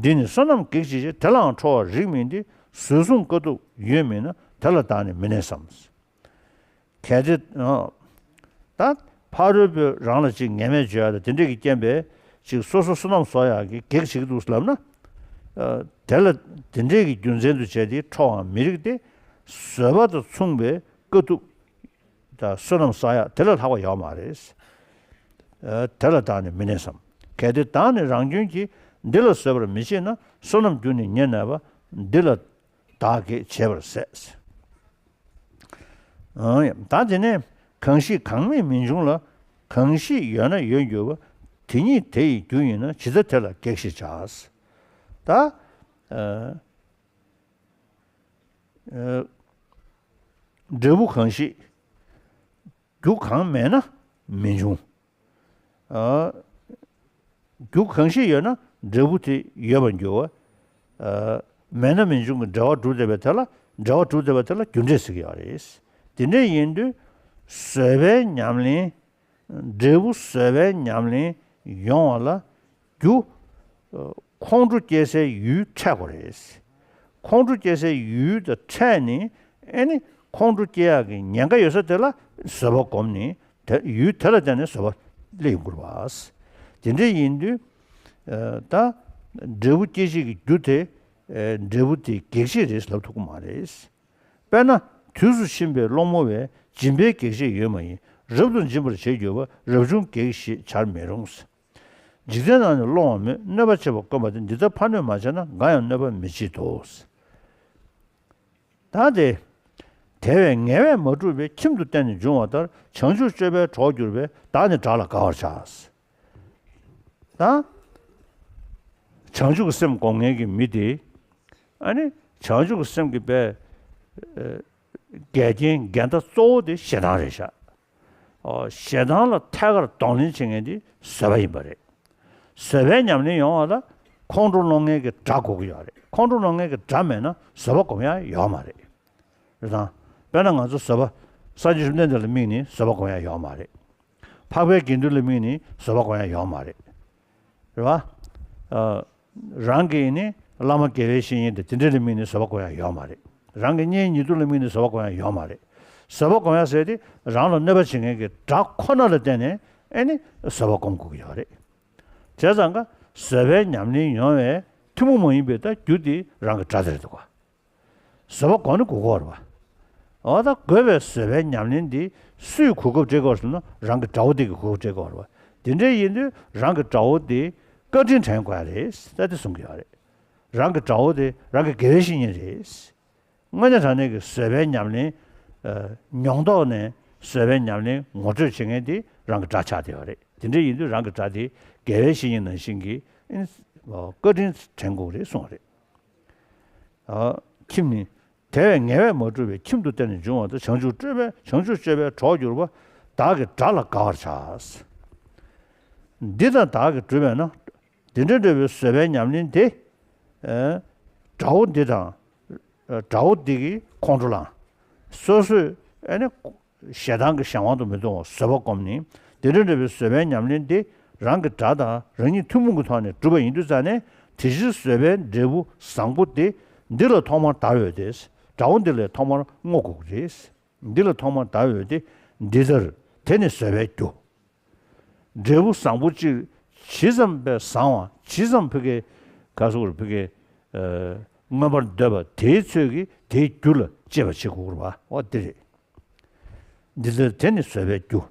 འདི་ནི་བསོད་ནམས་གེགས་བྱེད་ཕྱིར། དེ་ལའང་ཁྲོ་བ་རིགས་མིན་ཏེ། ཟོལ་གསུམ་དཀའ་ཐུབ་ཡོད་མིན་ན། དེ་ལ་བདག་ནི་མི་གནས་སམ། གལ་ཏེ། ད་ཕ་རོལ་པོས་རང་ལ་ཅིག་ངན་སྨྲས་བརྗོད་ཡ་དང་དེ་འདྲས་ཀྱི་རྐྱེན་པས་ཅིག་སོ་སོ་བསོད་ནམས་གསོག་ཡག་གི་གེགས་བྱེད་ཀྱི་འདུག་ལབ་ན། དེ་ལ་དེ་འདྲས་ཀྱི་རྒྱུ་མཚན་དུ་བྱས་ཏེ་ཁྲོ་བའང་མི་རིགས་ཏེ། བཟོད་པ་དང་མཚུངས་པའི་དཀའ་ཐུབ་དང་བསོད་ནམས་བསགས་ཡ་དེ་ལས་ལྷག་པ་ཡོད་མ་རེད། དེ་ལ་བདག་ནི་མི་གནས་སམ། གལ་ཏེ་བདག་ནི་རང་སྐྱོན་གྱིས། འདི་ལ་བཟོད་པར་མི་བྱེད་ན། བསོད་ནམས་རྒྱུ་ནི་ཉེར་གནས་པ། འདི་ལ་བདག་གེགས་བྱེད་པར་ཟད། ཨང་། ད་དེ་ནས་གང་ཞིག་གང་མེད་མི་འབྱུང་ལ། གང་ཞིག་ཡོད་ན་ཡོད་འགྱུར་བ། དེ་ཉིད་དེ་ཡི་རྒྱུ་ཡིན་ན། ཇི་ལྟར་དེ་ལ་གེགས་ཞེས་བྱ། ད་ཨ་ཨ་འབྲས་བུ་གང་ཞིག་རྒྱུ་གང་མེད་ན་མི་འབྱུང་། ཨ་རྒྱུ་གང་ཞིག་ཡོད་ན་འབྲས་བུ་དེ་ཡོད་པར་འགྱུར་བ། ཨ་མེད་ན་མི་འབྱུང་གི་འབྲེལ་བ་གྲུབ་བསྡད་པའི་དེ་ལ། འབྲེལ་བ་གྲུབ་བསྡད་པ་དེ་ལ་རྒྱུ་འབྲས་ཟེར་གྱི་ཡོད་རེད། དེ་འདྲ་ཡིན་དུས་བཟོད་པའི་ཉམས་ལེན། འབྲས་བུ་བཟོད་པའི་ཉམས་ལེན་ཡོང་བ་ལ་རྒྱུ། ཨ་ཁོང་ཁྲོ་སྐྱེ་སའི་ཡུལ་འཕྲད་དགོས་རེད། ཁོང་ཁྲོ་སྐྱེ་སའི་ཡུལ་དང་འཕྲད་ནས་ཨེ་ནི་ཁོང་ཁྲོ་སྐྱེ་ཡག་གི་ཉེན་ཁ་ཡོད་ས་དེ་ལ་བཟོད་པ་བསྒོམས་ནས། དེ་ཡུལ་དེ་ལ་བརྟེན་ནས་བཟོད་པ་སླེབས་ཡོང་དགོས་པ། དེ་འདྲ་ཡིན་དུས། ཨ་ད་འབྲས་བུ་སྐྱེད་བྱེད་ཀྱི་རྒྱུ་དེ། ཨ་འབྲས་བུ་དེ་གེགས་བྱེད་རེད་ལབ་ཐུབ་ཀྱི་མ་རེད། དཔེར་ན། དུས་སུ་ཕྱིན་པའི་སློང་མོ་བས། སྦྱིན་པའི་གེགས་བྱེད་ཡོད་མ་ཡིན། རབ་ཏུ་འབྱིན་པར་བྱེད་འགྱུར་བ། རབ་བྱུང་གེགས་ཞེས་བྱར་མི་རུང་། འཇིག་རྟེན་ན་ནི་སློང་བ་མེད། གནོད་པ་བྱེད་པ་དཀོན་པ་སྟེ། འདི་ལྟར་ཕར་གནོད་མ་བྱས་ན། འགའ་ཡང་གནོད་པ་མི་བྱེད་དོ། ད་དེ། དེ་བས་ངལ་བས་མ་བསྒྲུབས་པའི། ཁྱིམ་དུ་བརྟེན་ནས་འབྱུང་བ་ལྟར། བྱང་ཆུབ་སྤྱོད་པའི་གྲོགས་གྱུར་པས། བདག་ནི་དགྲ་ལ་དགའ་བར་བྱ། ད། བྱང་ཆུབ་ཀྱི་སེམས་སྒོམ་མཁན་གྱི་མི་དེ། ཨ་ནི་བྱང་ཆུབ་ཀྱི་སེམས་ཀྱི་པའི་འགལ་རྐྱེན་འགལ་ཟླ་གཙོ་བོ་དེ་ཞེ་སྡང་རེད་ཤག་ཨོ། ཞེ་སྡང་ལ་ཐད་ཀར་གདོང་ལེན་བྱེད་མཁན་དེ་བཟོད་པ་ཡིན་པ་རེད། བཟོད་པའི་ཉམས་ལེན་ཡོང་བ་ལ་ཁོང་ཁྲོ་སློང་མཁན་གྱི་དགྲ་དགོས་ཀྱི་ཡོད་རེད། ཁོང་ཁྲོ་སློང་མཁན་གྱི་དགྲ་མེད་ན་བཟོད་པ་སྒོམ་ཡ་ཡོད་མ་རེད། རེད་དང་། དཔེར་ན་ང་ཚོ་བཟོད་པ། སངས་རྒྱས་བཅོམ་ལྡན་འདས་ལ་དམིགས་ནས་བཟོད་པ་སྒོམ་ཡ་ཡོད་མ་རེད། འཕགས་པའི་དགེ་འདུན་ལ་དམིགས་ནས་བཟོད་པ་སྒོམ་ཡ་ཡོད་མ་རེད། རེད་བ། ཨ། རང་གི་ནི་བླ་མ་དགེ་བའི་བཤེས་གཉེན་དེ་དེ་འདྲ་ལ་དམིགས་ནས་བཟོད་པ་སྒོམ་ཡ་ཡོད་མ་རེད། རང་གི་གཉེན་ཉེ་དུ་ལ་དམིགས་ནས་བཟོད་པ་སྒོམ་ཡ་ཡོད་མ་རེད། བཟོད་པ་སྒོམ་ཡ་ཟེར་དེ་རང་ལ་གནོད་པ་བྱེད་མཁན་གྱི་དགྲ་ཁོ་ན་ལ་བརྟེན་ནས་ཨེ་ནི་བཟོད་པ་སྒོམ་དགོས་ཀྱི་ཡོད་རེད། བྱས་ཙང་ཀ་བཟོད་པའི་ཉམས་ལེན་ཡོང་བའི་ཐུན་མོང་མ་ཡིན་པའི་ད་རྒྱུ་དེ་རང་གི་དགྲ་དེ་རེད་འདུག་ག་བཟོད་པ་སྒོམ་ནི་གོ་དགོས་རེད་བ། འོ་ད་དགོས་པའི་བཟོད་པའི་ཉམས་ལེན་འདི་སུས་གོ་སྐབས་སྤྲད་དགོས་ཟེར་ན་རང་གི་དགྲ་བོ་དེ་གིས་གོ་སྐབས་སྤྲད་དགོས་རེད་བ། དེ་འདྲ་ཡིན་དུས་རང་གི་དགྲ་བོ་དེ་བཀའ་དྲིན་དྲན་དགོས་ཡ་རེད། ད་དེ་གསུང་གི་ཡོད་རེད། རང་གི་དགྲ་བོ་དེ་རང་གི་དགེ་བའི་བཤེས་གཉེན་རེད། དངོས་གནས་དྲང་གནས་ཀྱི་བཟོད་པའི་ཉམས་ལེན། ཨ་མྱོང་རྟོགས་ནས་བཟོད་པའི་ཉམས་ལེན་ངོ་སྤྲོད་བྱེད་མཁན་དེ་རང་གི་དགྲ་ཆགས་བསྡད་ཡོད་རེད། དེ་འདྲ་ཡིན་དུས་རང་གི་དགྲ་དེ་དགེ་བའི་བཤེས་གཉེན་ནང་བཞིན་གྱི་ཨིན། བཀའ་དྲིན་དྲན་དགོས་རེད་གསུངས་པ་རེད། ཨ་ཁྱིམ་ནི། དེ་བས་ངལ་བས་མ་བསྒྲུབས་པའི། ཁྱིམ་དུ་བརྟེན་ནས་འབྱུང་བ་དང་། བྱང་ཆུབ་སྤྱོད་པའི། བྱང་ཆུབ་སྤྱོད་པའི་གྲོགས་གྱུར་པ། བདག་གི་དགྲ་ལ་དགའ་བར་བྱ། འདི་དང་བདག་གིས་བསྒྲུབས་པས་ན། དེ་འདྲ་འདྲ་བའི་བཟོད་པའི་ཉམས་ལེན་དེ། ཨ། དགྲ་བོ་འདི་དང་། ཨ། དགྲ་བོ་འདི་གི་ཁོང་ཁྲོ་ལངས། སོ་སོས་ཨ་ནི་ཞེ་སྡང་གི་གཞན་དབང་དུ་མི་གཏོང་བར་བཟོད་པ་བསྒོམས་ནས། དེ་འདྲ་འདྲ་བའི་བཟོད་པའི་ཉམས་ལེན་དེ་རང་གི་དགྲ་དང་རང་ཉིད་ཐུན་མོང་གི་ཐོག་ནས་གྲུབ་པ་ཡིན་དུས་ཙང་ནས། དེ་ཕྱིར་བཟོད་པའི་འབྲས་བུ་བཟང་པོ་དེ། འདི་ལ་ཐོག་མར་བདག་འོས་ཏེ། དགྲ་བོ་འདི་ལ་ཐོག་མར་བསྔོ་དགོས་ཀྱི་རེད། འདི་ལ་ཐོག་མར་བདག་འོས་ཏེ། འདི་ལྟར་དེ་ནི་བཟོད་པའི་རྒྱུ། འབྲས་བུ་བཟང་པོ་གཅིག་ཇི་ཙམ་པས་བཟང་བ། ཇི་ཙམ་ཕ་གི་ག་སོགས་ཕ་གི། ཨ། མངོན་པར་འདོད་པ་དེའི་ཚོད་ཀྱིས་དེའི་རྒྱུ་ལ་གཅེས་པར་བྱེད་དགོས་པ། འོ་དེ་རེད། འདི་ལྟར་དེ་ནི་བཟོད་པའི་རྒྱུ།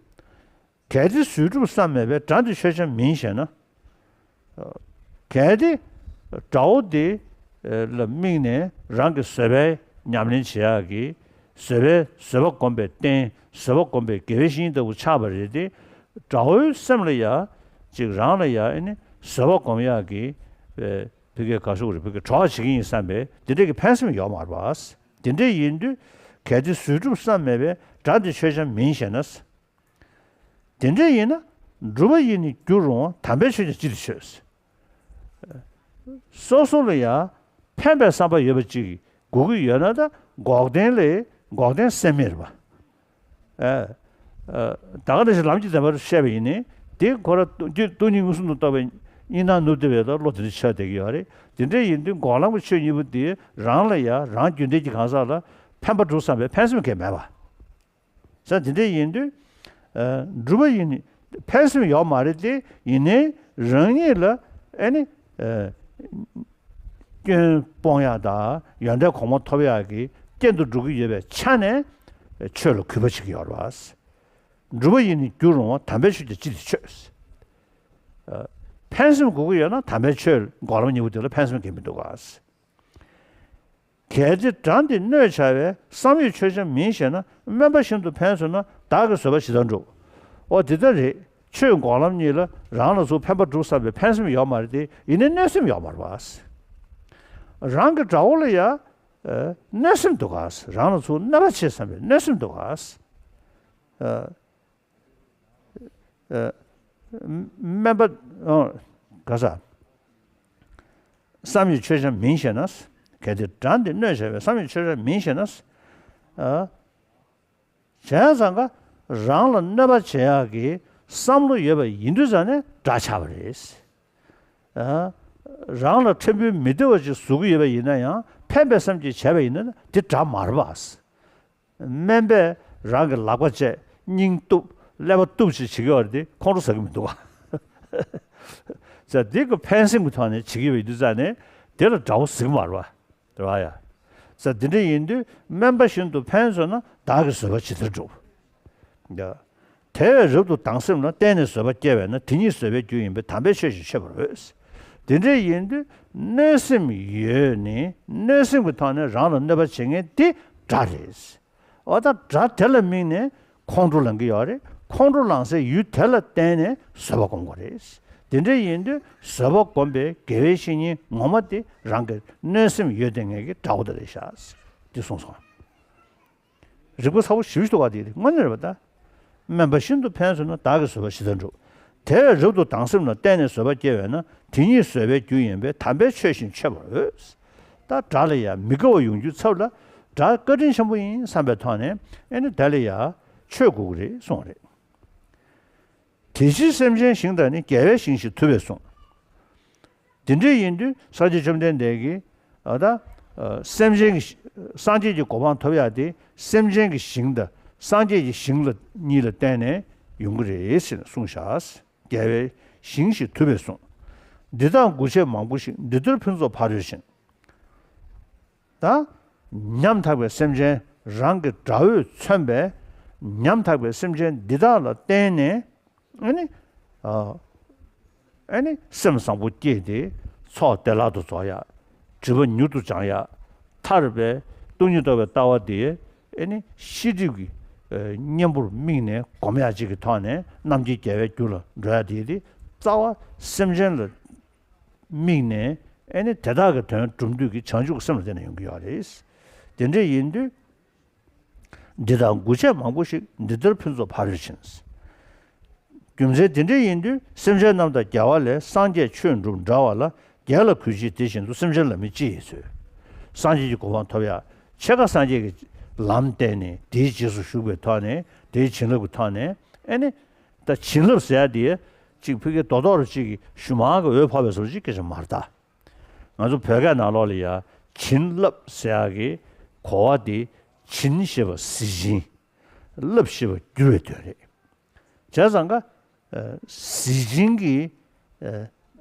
གལ་ཏེ་བཟོད་སྒྲུབ་བསམ་མེད་པས། དགྲ་འདི་ཆོས་ཅན་མིན་ཞེ་ན། གལ་ཏེ་དགྲ་བོ་དེ་ལ་དམིགས་ནས་རང་གི་བཟོད་པའི་ཉམས་ལེན་བྱེད་ཡག་གི། བཟོད་པའི། བཟོད་པ་བསྒོམ་པའི་རྟེན། བཟོད་པ་བསྒོམ་པའི་དགེ་བའི་བཤེས་གཉེན་ལྟ་བུ་ཆགས་པ་རེད་དེ། དགྲ་བོའི་སེམས་ལ་ཡ། ཅིག་རང་ལ་ཡ། ཨ་ནི་བཟོད་པ་སྒོམ་ཡག་གི། ཨེ། ཕ་གིའི་ག་ཤོག་རེད། ཕ་གིའི་གྲོགས་བྱེད་ཀྱི་ཡིན་བསམ་པའི་དེ་འདྲས་ཀྱི་ཕན་སེམས་ཡོད་མ་རེད་པ། དེ་འདྲས་ཡིན་དུས། གལ་ཏེ་བཟོད་སྒྲུབ་བསམ་མེད་པས། དགྲ་འདི་ཆོས་ཅན་མིན་ཞེ་ན། དེ་འདྲ་ཡིན་ན། སྒྲུབ་པ་ཡིས་ནི་འགྱུར་རུང་བ། དམ་པའི་ཆོས་ཀྱང་ཅི་སྟེ་ཆོས། སོ་སོ་ལ་ཡང་ཕན་པའི་བསམ་པ་ཡོད་པ་ཅིག་དགོས་ཀྱི་ཡོད་ན། ད་འགོག་བདེན་ལས་འགོག་བདེན་སེམས་མེད་རེད་པ། ཨ། ཨ། ད་ག་ནང་བཞིན་ལམ་གྱི་བདེན་པར་བཤད་པ་ཡིན་ནའི། དེ་ཁོ་རང་སྟོང་ཉིད་མངོན་སུམ་དུ་རྟོགས་པའི་གཉིས་སྣང་ནུབ་བསྡད་པའི་བློ་དེ་འདྲ་ཆགས་བསྡད་ཀྱི་ཡོད་རེད། དེ་འདྲ་ཡིན་དུས་འགོག་ལམ་གྱི་ཆོས་གཉིས་པོ་དེ་རང་ལ་ཡང་། རང་རྒྱུད་ལྡན་གྱི་གང་ཟག་ལ་ཕན་པ་སྒྲུབ་བསམ་པའི་ཕན་སེམས་གང་ཡང་མེད་པ། ས་དེ་འདྲ་ཡིན་དུས། ཨ། སྒྲུབ་པ་ཡིས་ནི། ཕན་སེམས་ཡོད་མ་རེད་དེ། ཡིན་ནའི་རང་ཉིད་ལ། ཨ་ནི། ཨ། སྐྱོན་སྤོང་ཡག་དང་ཡོན་ཏན་གོང་མ་ཐོབ་ཡག་གི་རྐྱེན་དུ་འགྲོ་གི་ཡོད་པའི་ཆ་ནས། ཆོས་ལ་གུས་པ་བྱེད་ཀྱི་ཡོད་རེད་པ། སྒྲུབ་པ་ཡིས་ནི་འགྱུར་རུང་བ། དམ་པའི་ཆོས་ཀྱང་ཅི་སྟེ་ཆོས། ཨ། ཕན་སེམས་དགོས་ཀྱི་ཡོད་ན། དམ་པའི་ཆོས་འགོག་ལམ་གཉིས་པོ་དེ་ལ་ཕན་སེམས་གང་ཡང་མི་འདུག་ག། གལ་ཏེ་དགྲ་འདི་གནོད་བྱ་བས། བསམ་ཡས་ཆོས་ཅན་མིན་ཞེ་ན། སྨན་པ་བཞིན་དུ་ཕན་ཚུན་ན། བདག་གིས་བཟོད་པ་ཇི་ལྟར་འགྲུབ། འོ་དེ་ལྟར་རེད། ཆོས་འགོག་ལམ་གཉིས་ལ་རང་ལ་ཚུར་ཕན་པ་སྒྲུབ་བསམ་པའི་ཕན་སེམས་ཡོད་མ་རེད་དེ། ཡིན་ནའི་གནོད་སེམས་ཡོད་མ་རེད་པ། རང་གི་དགྲ་བོ་ལ་ཡང་། ཨ། གནོད་སེམས་འདུག་ག། རང་ལ་ཚུར་གནོད་པ་བྱེད་བསམ་པའི་གནོད་སེམས་འདུག་ག། ཨ། ཨ། སྨན་པ། ཨ། ག་ས། བསམ་ཡས་ཆོས་ཅན་མིན་ཞེ་ན། གལ་ཏེ་དགྲ་འདི་གནོད་བྱ་བས། བསམ་ཡས་ཆོས་ཅན་མིན་ཞེ་ན། ཨ། བྱས་ཙང་ཀ་རང་ལ་གནོད་པ་བྱེད་ཡག་གི་བསམ་བློ་ཡོད་པ་ཡིན་དུས་ཙང་ནས་དགྲ་ཆགས་པ་རེད། ཨ། རང་ལ་ཕྲན་བུ་མི་བདེ་བ་ཅིག་བཟོ་གི་ཡོད་པ་ཡིན་ན་ཡང་། ཕན་པའི་བསམ་གྱིས་བྱས་པ་ཡིན་ན། དེ་དགྲ་མ་རེད་པ། སྨན་པས་རང་གི་ལག་པ་བཅད། སྙིང་གཏུབ། ཀླད་པ་གཏུབ་ཅིག་བྱེད་ཀྱི་ཡོད་རེད་དེ། ཁོང་ཁྲོ་ཟ་གི་མི་འདུག་ག། ཙང་འདི་གི་ཕན་སེམས་ཀྱི་ཐོག་ནས་བྱེད་ཀྱི་ཡོད་པ་ཡིན་དུས་ཙང་ནས། དེ་ལ་དགྲ་བོ་ཟེར་གྱི་མ་རེད་པ། རེད་པ་ཡ། ཙང་འདི་འདྲ་ཡིན་དུས། སྨན་པ་བཞིན་དུ་ཕན་ཚུན་ན། བདག་གིས་བཟོད་པ་ཇི་ལྟར་འགྲུབ། ཡ། དེ་བས་རབ་ཏུ་སྡང་སེམས་ལ། བརྟེན་ནས་བཟོད་པ་སྐྱེ་བས་ན། དེ་ཉིད་བཟོད་པའི་རྒྱུ་ཡིན་པས། དམ་པའི་ཆོས་བཞིན་མཆོད་པར་འོས། དེ་འདྲ་ཡིན་དུས་གནོད་སེམས་ཡོད་ནི། གནོད་སེམས་ཀྱི་ཐོག་ནས་རང་ལ་གནོད་པ་བྱེད་མཁན་དེ་དགྲ་རེད། འོ་ད་དགྲ་དེ་ལ་དམིགས་ནས་ཁོང་ཁྲོ་ལངས་ཀྱི་ཡོད་རེད། ཁོང་ཁྲོ་ལངས་སའི་ཡུལ་དེ་ལ་བརྟེན་ནས་བཟོད་པ་སྒོམ་དགོས་རེད། དེ་འདྲ་ཡིན་དུས་བཟོད་པ་སྒོམ་པའི་དགེ་བའི་བཤེས་གཉེན་ངོ་མ་དེ་རང་གི་གནོད་སེམས་ཡོད་བསྡད་མཁན་གྱི་དགྲ་བོ་དེ་རེད་ཤག། འདི་གསུངས་སོང་། རིག་པ་ཚ་པོ་ཞེ་པོ་ཅིག་འདུག་ག། དེ་དངོས་གནས་རེད་པ་ད། སྨན་པ་བཞིན་དུ་ཕན་ཚུན་ན། བདག་གིས་བཟོད་པ་ཇི་ལྟར་འགྲུབ། དེ་བས་རབ་ཏུ་སྡང་སེམས་ལ། བརྟེན་ནས་བཟོད་པ་སྐྱེ་བས་ན། དེ་ཉིད་བཟོད་པའི་རྒྱུ་ཡིན་པས། དམ་པའི་ཆོས་བཞིན་མཆོད་པར་འོས། ད་དགྲ་ལ་ཡང་མི་དགའ་བ་ཡོང་རྒྱུའི་ཚབ་ལ། དགྲ་བཀའ་དྲིན་ཆེན་པོ་ཡིན་བསམ་པའི་ཐོག་ནས། ཨ་ནི་དེ་ལ་ཡང་མཆོད་དགོས་ཀྱི་རེད་གསུངས་པ་རེད། དེ་ཕྱིར་སེམས་ཅན་ཞིང་དང་ནི། རྒྱལ་བའི་ཞིང་ཞེས་ཐུབ་པས་གསུངས། དེ་འདྲ་ཡིན་དུས་སངས་རྒྱས་བཅོམ་ལྡན་འདས་ཀྱིས། ཨ། ད། ཨ། སེམས་ཅན་གྱི། སངས་རྒྱས་ཀྱི་གོ་འཕང་ཐོབ་ཡག་དེ་སེམས་ཅན་གྱི་ཞིང་དང་སངས་རྒྱས་ཀྱི་ཞིང་ལ། གཉིས་ལ་བརྟེན་ནས་ཡོང་གི་རེད་ཟེར་ནས་གསུངས་ཤག། རྒྱལ་བའི་ཞིང་ཞེས་ཐུབ་པས་གསུངས། འདི་དག་མགུ་བྱས་མང་པོ་ཞིག། འདི་ལྟར་ཕུན་ཚོགས་ཕ་རོལ་ཕྱིན། ད་ཉམ་ཐག་པའི་སེམས་ཅན། རང་གི་དགྲ་བོས་མཚོན་པའི་ཉམ་ཐག་པའི་སེམས་ཅན་འདི་དག་ལ་བརྟེན་ནས། ཨ་ནི། ཨ། ཨ་ནི་སེམས་བཟང་པོ་སྐྱེས་ཏེ། ཚོགས་བདེ་བླག་ཏུ་རྫོགས་ཡག། སྒྲིབ་པ་མྱུར་དུ་སྦྱང་ཡག། ཐར་པའི་སྟོང་ཉིད་རྟོགས་པའི་ལྟ་བ་དེ། ཨ་ནི་ཤེས་སྒྲིབ་ཀྱི། ཨ། གཉེན་པོར་དམིགས་ནས་སྒོམ་ཡག་ཅིག་གི་ཐོག་ནས་རྣམ་མཁྱེན་རྒྱལ་བའི་རྒྱུ་ལ་འགྲོ་ཡག་དེ། དེ་རྩ་བ་སེམས་ཅན་ལ་དམིགས་ནས། ཨ་ནི་དེ་དག་གི་དོན་སྒྲུབ་འདོད་ཀྱི་བྱང་ཆུབ་ཀྱི་སེམས་ལ་བརྟེན་ནས་ཡོང་གི་ཡོད་རེད། དེ་འདྲ་ཡིན་དུས། འདི་དག་མགུ་བྱས་མང་པོ་ཞིག། འདི་ལྟར་ཕུན་ཚོགས་ཕ་རོལ་ཕྱིན། རྒྱུ་མཚན་དེ་འདྲ་ཡིན་དུས་སེམས་ཅན་རྣམས་དང་རྒྱལ་བ་ལས། སངས་རྒྱས་ཆོས་འགྲུབ་འདྲ་བ་ལ། རྒྱལ་ལ་གུས་བྱེད་དེ་བཞིན་དུ། སེམས་ཅན་ལ་མི་ཅི་ཡིས་འཚོལ། སངས་རྒྱས་ཀྱི་གོ་འཕང་ཐོབ་ཡག་ཕྱེད་ཀ་སངས་རྒྱས་ཀྱི་ལམ་བསྟན་ནས་དེའི་རྗེས་སུ་ཞུགས་པའི་ཐོག་ནས་དེའི་བྱིན་རླབས་ཀྱི་ཐོག་ནས་ཨེ་ནི། ད་བྱིན་རླབས་ཟེར་ཡག་དེ་ཅིག་ཕ་གི་རྡོག་རྡོག་རུ་ཅིག་གི་ཞུ་མང་གི་འོད་ཕོག་པའི་བཟོ་ཅིག་སྐད་ཆ་མ་རེད་ད། ང་ཚོ་བོད་སྐད་ནང་ལོགས་ལ་ཡ་བྱིན་རླབས་ཟེར་ཡག་གི་གོ་བ་དེ་བྱིན་ཞེས་པ་གཟི་བྱིན། རླབས་ཞེས་པ་བསྒྱུར་བའི་དོན་རེད། བྱས་ཙང་ཀ། ཨ། གཟི་བྱིན་གྱི། ཨ།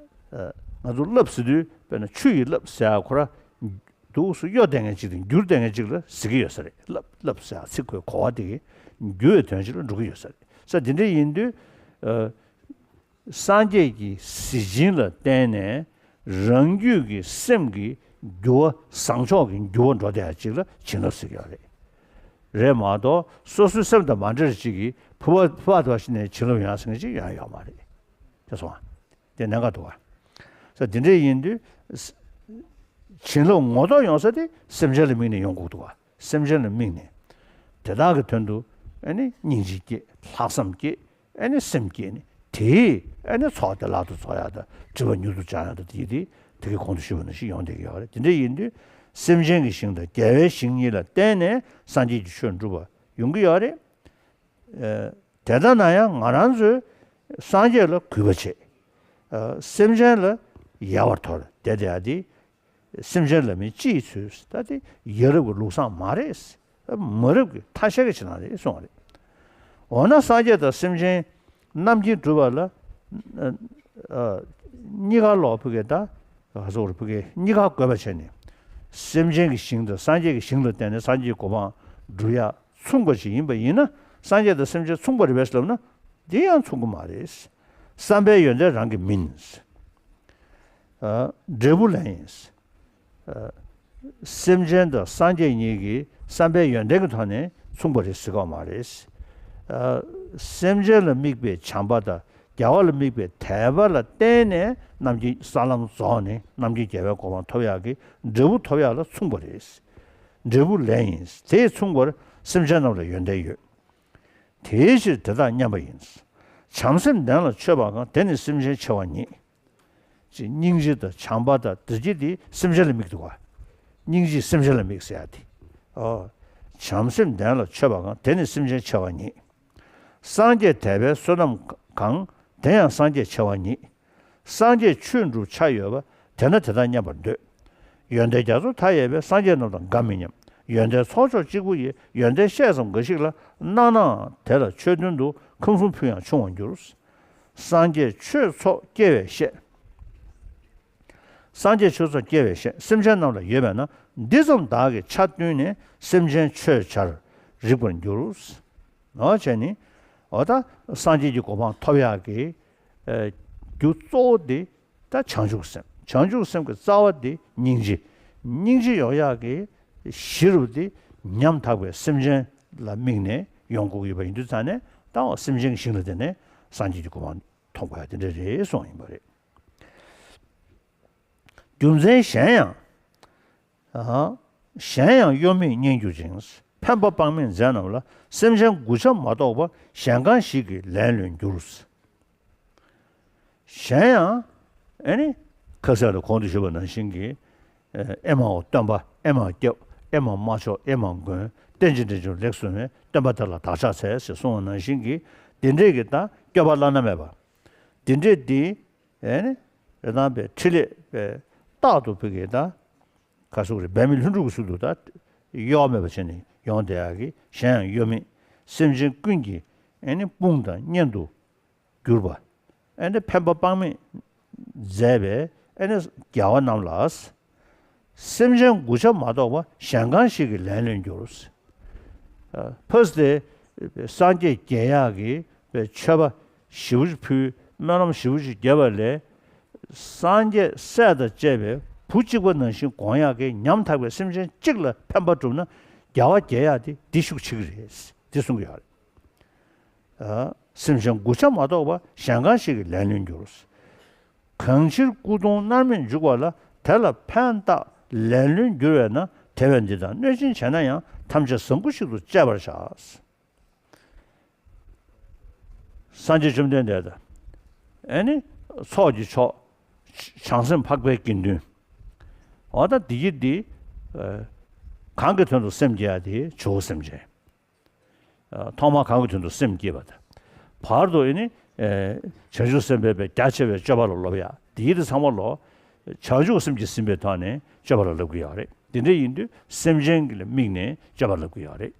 ཨ། ང་ཚོ་རླབས་ཟེར་དུས་དཔེར་ན་ཆུ་ཡི་རླབས་ཟེར་ཡག་ཁོ་ར་འདུག་སེ་གཡོ་བསྡད་མཁན་ཅིག་དང་འགྱུར་བསྡད་མཁན་ཅིག་ལ་ཟེར་གྱི་ཡོད་ས་རེད། རླབས་རླབས་ཟེར་ཡག་ཚིག་ཁོའི་གོ་བ་དེ་གི་འགྱུར་བའི་དོན་ཅིག་ལ་འགྲོ་གི་ཡོད་ས་རེད། ས་དེ་འདྲ་ཡིན་དུས། ཨ། སངས་རྒྱས་ཀྱི་གཟི་བྱིན་ལ་བརྟེན་ནས་རང་རྒྱུད་ཀྱི་སེམས་ཀྱི་འགྱུར་བ། བཟང་ཕྱོགས་ཀྱི་འགྱུར་བ་འགྲོ་བསྡད་ཡག་ཅིག་ལ་བྱིན་རླབས་ཟེར་གྱི་ཡོད་རེད། རེད་མ་གཏོགས་སོ་སོའི་སེམས་དང་མ་འབྲེལ་བ་ཅིག་གིས་ཕུ་བ་ཕུ་བ་དོ་ཞིག་ནས་བྱིན་རླབས་ཡོང་ཡག་ཟེར་མཁན་ཅིག་ཡང་ཡོད་མ་རེད། དེ་སོང་ང་། དེ་གནད་འགག་འདུག་ག། ས་དེ་འདྲ་ཡིན་དུས། བྱིན་རླབས་ངོ་ཐོག་ཡོང་ས་དེ་སེམས་ཅན་ལ་དམིགས་ནས་ཡོང་དགོས་འདུག་ག། སེམས་ཅན་ལ་དམིགས་ནས། དེ་དག་གི་དོན་དུ་ཨ་ནི་སྙིང་རྗེ་སྐྱེས། ལྷག་བསམ་སྐྱེས། ཨ་ནི་སེམས་བསྐྱེད་ནས་དེས་ཨ་ནི་ཚོགས་དེ་ལག་ཏུ་རྫོགས་ཡག་དང་སྒྲིབ་པ་མྱུར་དུ་སྦྱང་ཡག་དང་དེ་དེ་དེ་གའི་གོང་དུ་ཞུས་པ་ནང་བཞིན་ཡོང་བསྡད་ཀྱི་ཡོད་རེད། དེ་འདྲ་ཡིན་དུས་སེམས་ཅན་གྱི་ཞིང་དང་རྒྱལ་བའི་ཞིང་གཉིས་ལ་བརྟེན་ནས་སངས་རྒྱས་ཀྱི་ཆོས་འགྲུབ་པ་ཡོང་གི་ཡོད་རེད། ཨ། དེ་ལྟ་ན་ཡང་ང་རང་ཚོས་སངས་རྒྱས་ལ་གུས་པ་བྱེད། ཨ། སེམས་ཅན་ལ་ཡལ་བར་དོར་བསྡད་ཡག་དེ། སེམས་ཅན་ལ་མི་ཅི་ཡིས་འཚོལ། ད་དེ་ཡ་རབས་ཀྱི་ལུགས་བཟང་མ་རེད། མ་རབས་ཀྱི་ཐ་ཤལ་གྱི་བྱེད་སྟངས་རེད་གསུངས་པ་རེད། འོ་ན་སངས་རྒྱས་དང་སེམས་ཅན་རྣམ་མཁྱེན་གྲུབ་པ་ལ། ཨ། ཨ། གཉིས་ཀ་ལོག་ཕ་གི་ད། ག་སོགས་རེད། ཕ་གི་གཉིས་ཀ་དགོས་པ་བྱས་ནས། སེམས་ཅན་གྱི་ཞིང་དང་སངས་རྒྱས་ཀྱི་ཞིང་ལ་བརྟེན་ནས་སངས་རྒྱས་ཀྱི་གོ་འཕང་སྒྲུབ་ཡག་མཚུངས་པ་ཞིག་ཡིན་པ་ཡིན་ན། སངས་རྒྱས་དང་སེམས་ཅན་མཚུངས་པ་རེད་པས་ལབ་ན། དེ་ཡང་མཚུངས་ཀྱི་མ་རེད། བསམ་པའི་ཡོན་ཏན་རང་གིས་མིན། ཨ། འབྲས་བུ་ལེན་ཡིན། ཨ། སེམས་ཅན་དང་སངས་རྒྱས་གཉིས་ཀྱི་བསམ་པའི་ཡོན་ཏན་གྱི་ཐོག་ནས་མཚུངས་པ་རེད་ཟེར་གྱི་ཡོད་མ་རེད། ཨ། སེམས་ཅན་ལ་དམིགས་པའི་བྱམས་པ་དང་རྒྱལ་བ་ལ་དམིགས་པའི་དད་པ་ལ་བརྟེན་ནས་རྣམ་མཁྱེན་ས་ལམ་རྫོགས་ནས་རྣམ་མཁྱེན་རྒྱལ་བའི་གོ་འཕང་ཐོབ་ཡག་གི་འབྲས་བུ་ཐོབ་ཡག་ལ་མཚུངས་པ་རེད། འབྲས་བུ་ལེན་ཡིན། དེས་མཚུངས་པར་སེམས་ཅན་རྣམས་ལ་ཡོན་ཏན་ཡོད། དེའི་ཕྱིར་དེ་དག་མཉམ་པ་ཡིན། བྱམས་སེམས་ལྡན་ལ་མཆོད་པ་གང་། དེ་ནི་སེམས་ཅན་ཆེ་བ་ཉིད། ཅེས་སྙིང་རྗེ་དང་བྱམས་པ་དང་འདི་གྱད་དེ་སེམས་ཅན་ལ་དམིགས་འདུག་ག། སྙིང་རྗེ་སེམས་ཅན་ལ་དམིགས་ཟེར་ཡག་དེ། ཨོ། བྱམས་སེམས་ལྡན་ལ་མཆོད་པ་གང་། དེ་ནི་སེམས་ཅན་ཆེ་བ་ཉིད། སངས་རྒྱས་དད་པས་བསོད་ནམས་གང་། དེ་ཡང་སངས་རྒྱས་ཆེ་བ་ཉིད། སངས་རྒྱས་ཆོས་འགྲུབ་ཆ་ཡོད་པ། དེ་ན་དེ་དག་མཉམ་པར་འདོད། ཡོན་ཏན་རྒྱ་མཚོ་མཐའ་ཡས་པའི། སངས་རྒྱས་རྣམས་དང་འགའ་མི་མཉམ། ཡོན་ཏན་ཚོགས་མཆོག་གཅིག་པུ་ཡི། ཡོན་ཏན་བཤད་ཙམ་འགའ་ཞིག་ལ། གནང་ནའང་དེ་ལ་མཆོད་དོན་དུ། ཁམས་གསུམ་ཕུལ་ཡང་ཆུང་བར་འགྱུར། སངས་རྒྱས་ཆོས་ཚོགས་སྐྱེ་བས་ཤེས། སངས་རྒྱས་ཆོས་ཚོགས་སྐྱེ་བས་ཤེས། སེམས་ཅན་རྣམས་ལ་ཡོད་པས་ན། འདི་ཙམ་བདག་གིས་ཆ་བསྟུན་ནས། སེམས་ཅན་ཆོས་བྱར་རིག་པར་འགྱུར། ཨོ་བྱས་ནི། ཨོ་ད་སངས་རྒྱས་ཀྱི་གོ་འཕང་ཐོབ་ཡག་གི། ཨ། རྒྱུ་གཙོ་བོ་དེ་ད་བྱང་ཆུབ་སེམས། བྱང་ཆུབ་སེམས་ཀྱི་རྩ་བ་དེ་སྙིང་རྗེ། སྙིང་རྗེ་ཡོང་ཡག་གི་གཞི་རུ་དེ་ཉམ་ཐག་པའི་སེམས་ཅན་ལ་དམིགས་ནས་ཡོང་དགོས་ཀྱི་ཡོད་པ་ཡིན་དུས་ཙང་ནས། ད་སེམས་ཅན་གྱི་ཞིང་ལ་བརྟེན་ནས་སངས་རྒྱས་ཀྱི་གོ་འཕང་ཐོབ་དགོས་ཡག་དེ་འདྲ་རེད་གསུངས་ཡིན་པ་རེད། རྒྱུ་མཚན་གཞན་ཡང་། ཨ། གཞན་ཡང་གཡོ་མེད་མཉེན་གྱུར་ཅིང་། ཕན་པ་དཔག་མེད་མཛད་རྣམས་ལ། སེམས་ཅན་མགུ་ཆ་མ་གཏོགས་པ། གཞན་གང་ཞིག་གིས་ལན་ལོན་འགྱུར། གཞན་ཡང་། ཨེ་ནི། ཁ་སང་ལ་གོང་དུ་ཞུས་པ་ནང་བཞིན་གྱི། ཨེ་མའོ་སྟོན་པ། ཨེ་མ་སྐྱབས། ཨེ་མ་མ་ཆོག་ཨེ་མ་མགོན། རྟེན་ཅིང་འབྲེལ་འབྱུང་ལེགས་གསུངས་པས། སྟོན་པ་དེ་ལ་བདག་ཕྱག་འཚལ་ཞེས་གསུངས་པ་ནང་བཞིན་གྱི། དེ་འདྲས་ཀྱི་ད་སྐྱོབ་པ་བླ་ན་མེད་པ། དེ་འདྲས་དེ། ཨེ་ནི། རེ་དང་པའི་ཕྲིན་ལས་པའི་རྟག་ཏུ་ཕ་གི་ད། ག་སོགས་རེད། འབད་མེད་ལྷུན་གྲུབ་ཀྱི་ཚུལ་དུ་ད། གཡོ་བ་མེད་པ་བྱས་ནས་ཡོང་བསྡད་ཡག་གི། གཞན་ཡང་གཡོ་མེད་སེམས་ཅན་ཀུན་གྱི། ཨེ་ནི་དཔུང་དང་གཉེན་དུ་གྱུར་པ། ཨེ་ནི་ཕན་པ་དཔག་མེད་མཛད་པའི། ཨེ་ནི་རྒྱལ་བ་རྣམས་ལ། སེམས་ཅན་མགུ་ཆ་མ་གཏོགས་པ། གཞན་གང་ཞིག་གིས་ལན་ལོན་འགྱུར། ཕ་གི་དེ་སངས་རྒྱས་མཇལ་ཡག་གི་མཆོད་པ་ཞེ་པོ་ཅིག་ཕུལ། སྨོན་ལམ་ཞེ་པོ་ཅིག་བརྒྱབ་པ་ལས། སངས་རྒྱས་སྲས་དང་བཅས་པའི་བུ་གཅིག་པ་ནང་བཞིན་དགོངས་ཡག་གི་ཉམ་ཐག་པའི་སེམས་ཅན་གཅིག་ལ་ཕན་པ་བསྒྲུབས་ན། རྒྱལ་བ་མཇལ་ཡག་དེ་འདི་ཤུགས་ཆེ་གི་རེད། འདི་གསུང་གི་ཡོད་རེད། ཨ། སེམས་ཅན་མགུ་ཆ་མ་གཏོགས་པ། གཞན་གང་ཞིག་གིས་ལན་ལོན་འགྱུར། གང་ཕྱིར་སྐུ་གདུང་མནར་མེད་འཇུག་པ་ལ། དེ་ལ་ཕན་བཏགས་ལན་ལོན་འགྱུར་བས་ན། དེ་བས་འདི་དག་གནོད་སྦྱིན་བྱས་ན་ཡང་། ཐམས་ཅད་བཟང་པོ་ཞིག་ཏུ་སྤྱད་པར་བྱ། སངས་རྒྱས་བཅོམ་ལྡན་འདས་དང་། ཨེ་ནི་ཚོགས་ཀྱི་མཆོག་བྱང་སེམས་འཕགས་པའི་དགེ་འདུན། འོ་ད་འདི་ཡི་འདི། ཨ། གང་གི་དོན་དུ་སེམས་བསྐྱེད་ཡ་དེ་ཇོ་བོ་སེམས་ཅན། ཨ། ཐོག་མར་གང་གི་དོན་དུ་སེམས་བསྐྱེད་པ་དང་། བར་དུ་ཨེ་ནི། ཨེ། བྱང་ཆུབ་སེམས་དཔའི་རྒྱ་ཆེ་བའི་སྤྱོད་པ་ལ་སློབ་ཡ། འདི་ཡི་འདི་ཚང་མ་ལོ། བྱང་ཆུབ་སེམས་ཀྱིས་ཟིན་པའི་ཐོག་ནས་སྤྱོད་པ་ལ་སློབ་ཀྱི་ཡོད་རེད། དེ་འདྲ་ཡིན་དུས་སེམས་ཅན་གྱི་ལ་དམིགས་ནས་སྤྱོད་པ་ལ་སློབ་ཀྱི་ཡོད་རེད།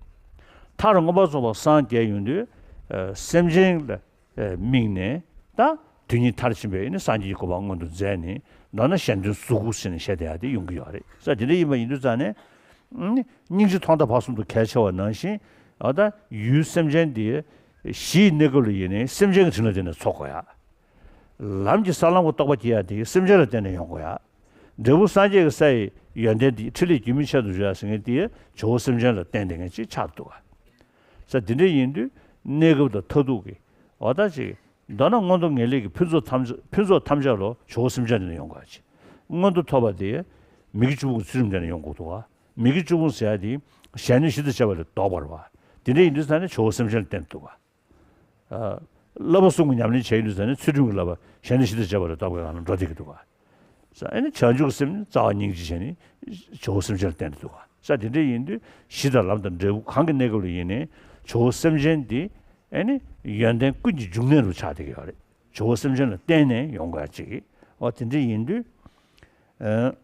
མཐར་མངོན་པར་རྫོགས་པར་སངས་རྒྱས་ཡོང་དུས། ཨ། སེམས་ཅན་ལ། ཨ། དམིགས་ནས་ད་དོན་གཉིས་མཐར་ཕྱིན་པའི་ནི་སངས་རྒྱས་ཀྱི་གོ་འཕང་མངོན་དུ་མཛད་ནས། མདོར་ན་གཞན་དོན་གཟུགས་སྐུ་ཟེར་ནས་བཤད་བསྡད་ཡ་དེ་ཡོང་གི་ཡོད་རེད། ས་དེ་འདྲ་ཡིན་པ་ཡིན་དུས་ཙང་ནས། ཨ་ནི་སྙིང་རྗེ་ཐོག་མཐའ་བར་གསུམ་དུ་གལ་ཆེ་བ་ནང་བཞིན། ཨ། ད་ཡུལ་སེམས་ཅན་དེ་གཞིའི་གནས་སྐབས་ལ་ཡིན་ནའི་སེམས་ཅན་གྱི་དྲིན་ལ་བརྟེན་ནས་འཚོ་དགོས་ཡ། ལམ་གྱི་ས་ལམ་གྱི་རྟོགས་པ་སྐྱེ་ཡ་དེ་སེམས་ཅན་ལ་བརྟེན་ནས་ཡོང་དགོས་ཡ། འབྲས་བུ་སངས་རྒྱས་ཀྱི་ས་ཡི་ཡོན་ཏན་དེ་ཕྲིན་ལས་རྒྱུན་མི་ཆད་དུ་འཇུག་ཡ་ཟེར་མཁན་དེ་ཇོ་བོ་སེམས་ཅན་ལ་བརྟེན་བསྡད་མཁན་ཅིག་ཆགས་འདུག་ག། ས་དེ་འདྲ་ཡིན་དུས་གནས་སྐབས་དང་མཐར་ཐུག་གི། འོ་ད་ཅིག་མདོར་ན་མངོན་མཐོ་ངེས་ལེགས་ཀྱི་ཕུན་ཚོགས་ཐམས་ཕུན་ཚོགས་ཐམས་ཅད་ལོ་ཇོ་བོ་སེམས་ཅན་དེ་ནས་ཡོང་དགོས་ཡ་ཅིག། མངོན་མཐོ་ཐོབ་པ་དེ་མི་དགེ་བཅུ་སྤོང་གི་ཚུལ་ཁྲིམས་དེ་ནས་ཡོང་དགོས་འདུག་ག། མི་དགེ་བཅུ་སྤོང་ཟེར་ཡ་དེ་གཞན་གནོད་གཞི་དང་བཅས་པ་ལས་ལྡོག་པ་རེད་པ། དེ་འདྲ་ཡིན་དུས་ས་ནས་ཇོ་བོ་སེམས་ཅན་ལ་བརྟེན་འདུག་ག། ཨ། བསླབ་པ་གསུམ་གྱི་ཉམས་ལེན་བྱས་ཡོད་དུས་ཙང་ནས་ཚུལ་ཁྲིམས་ཀྱི་བསླབ་པ་གཞན་གནོད་གཞི་དང་བཅས་པ་ལས་ལྡོག་པའི་སྒང་ལ་འགྲོ་བསྡད་ཀྱི་འདུག་ག། ས་ཨེ་ནི་བྱང་ཆུབ་ཀྱི་སེམས་ནི་རྩ་བ་སྙིང་རྗེ་བྱས་ནས་ཇོ་བོ་སེམས་ཅན་ལ་བརྟེན་ཏེ་འདུག་ག། ས་དེ་འདྲ་ཡིན་དུས་གཞི་དང་ལམ་དང་འབྲས་བུ་གང་གི་གནས་སྐབས་ལ་ཡིན་ནའི་ཇོ་བོ་སེམས་ཅན་འདི་ཨེ་ནི་ཡོན་ཏན་ཀུན་གྱི་འབྱུང་གནས་རུ་ཆགས་བསྡད་ཀྱི་ཡོད་རེད། ཇོ་བོ་སེམས་ཅན་ལ་བརྟེན་ནས་ཡོང་དགོས་ཡ་ཅིག་གི། འོ་དེ་འདྲ་ཡིན་དུས། ཨ།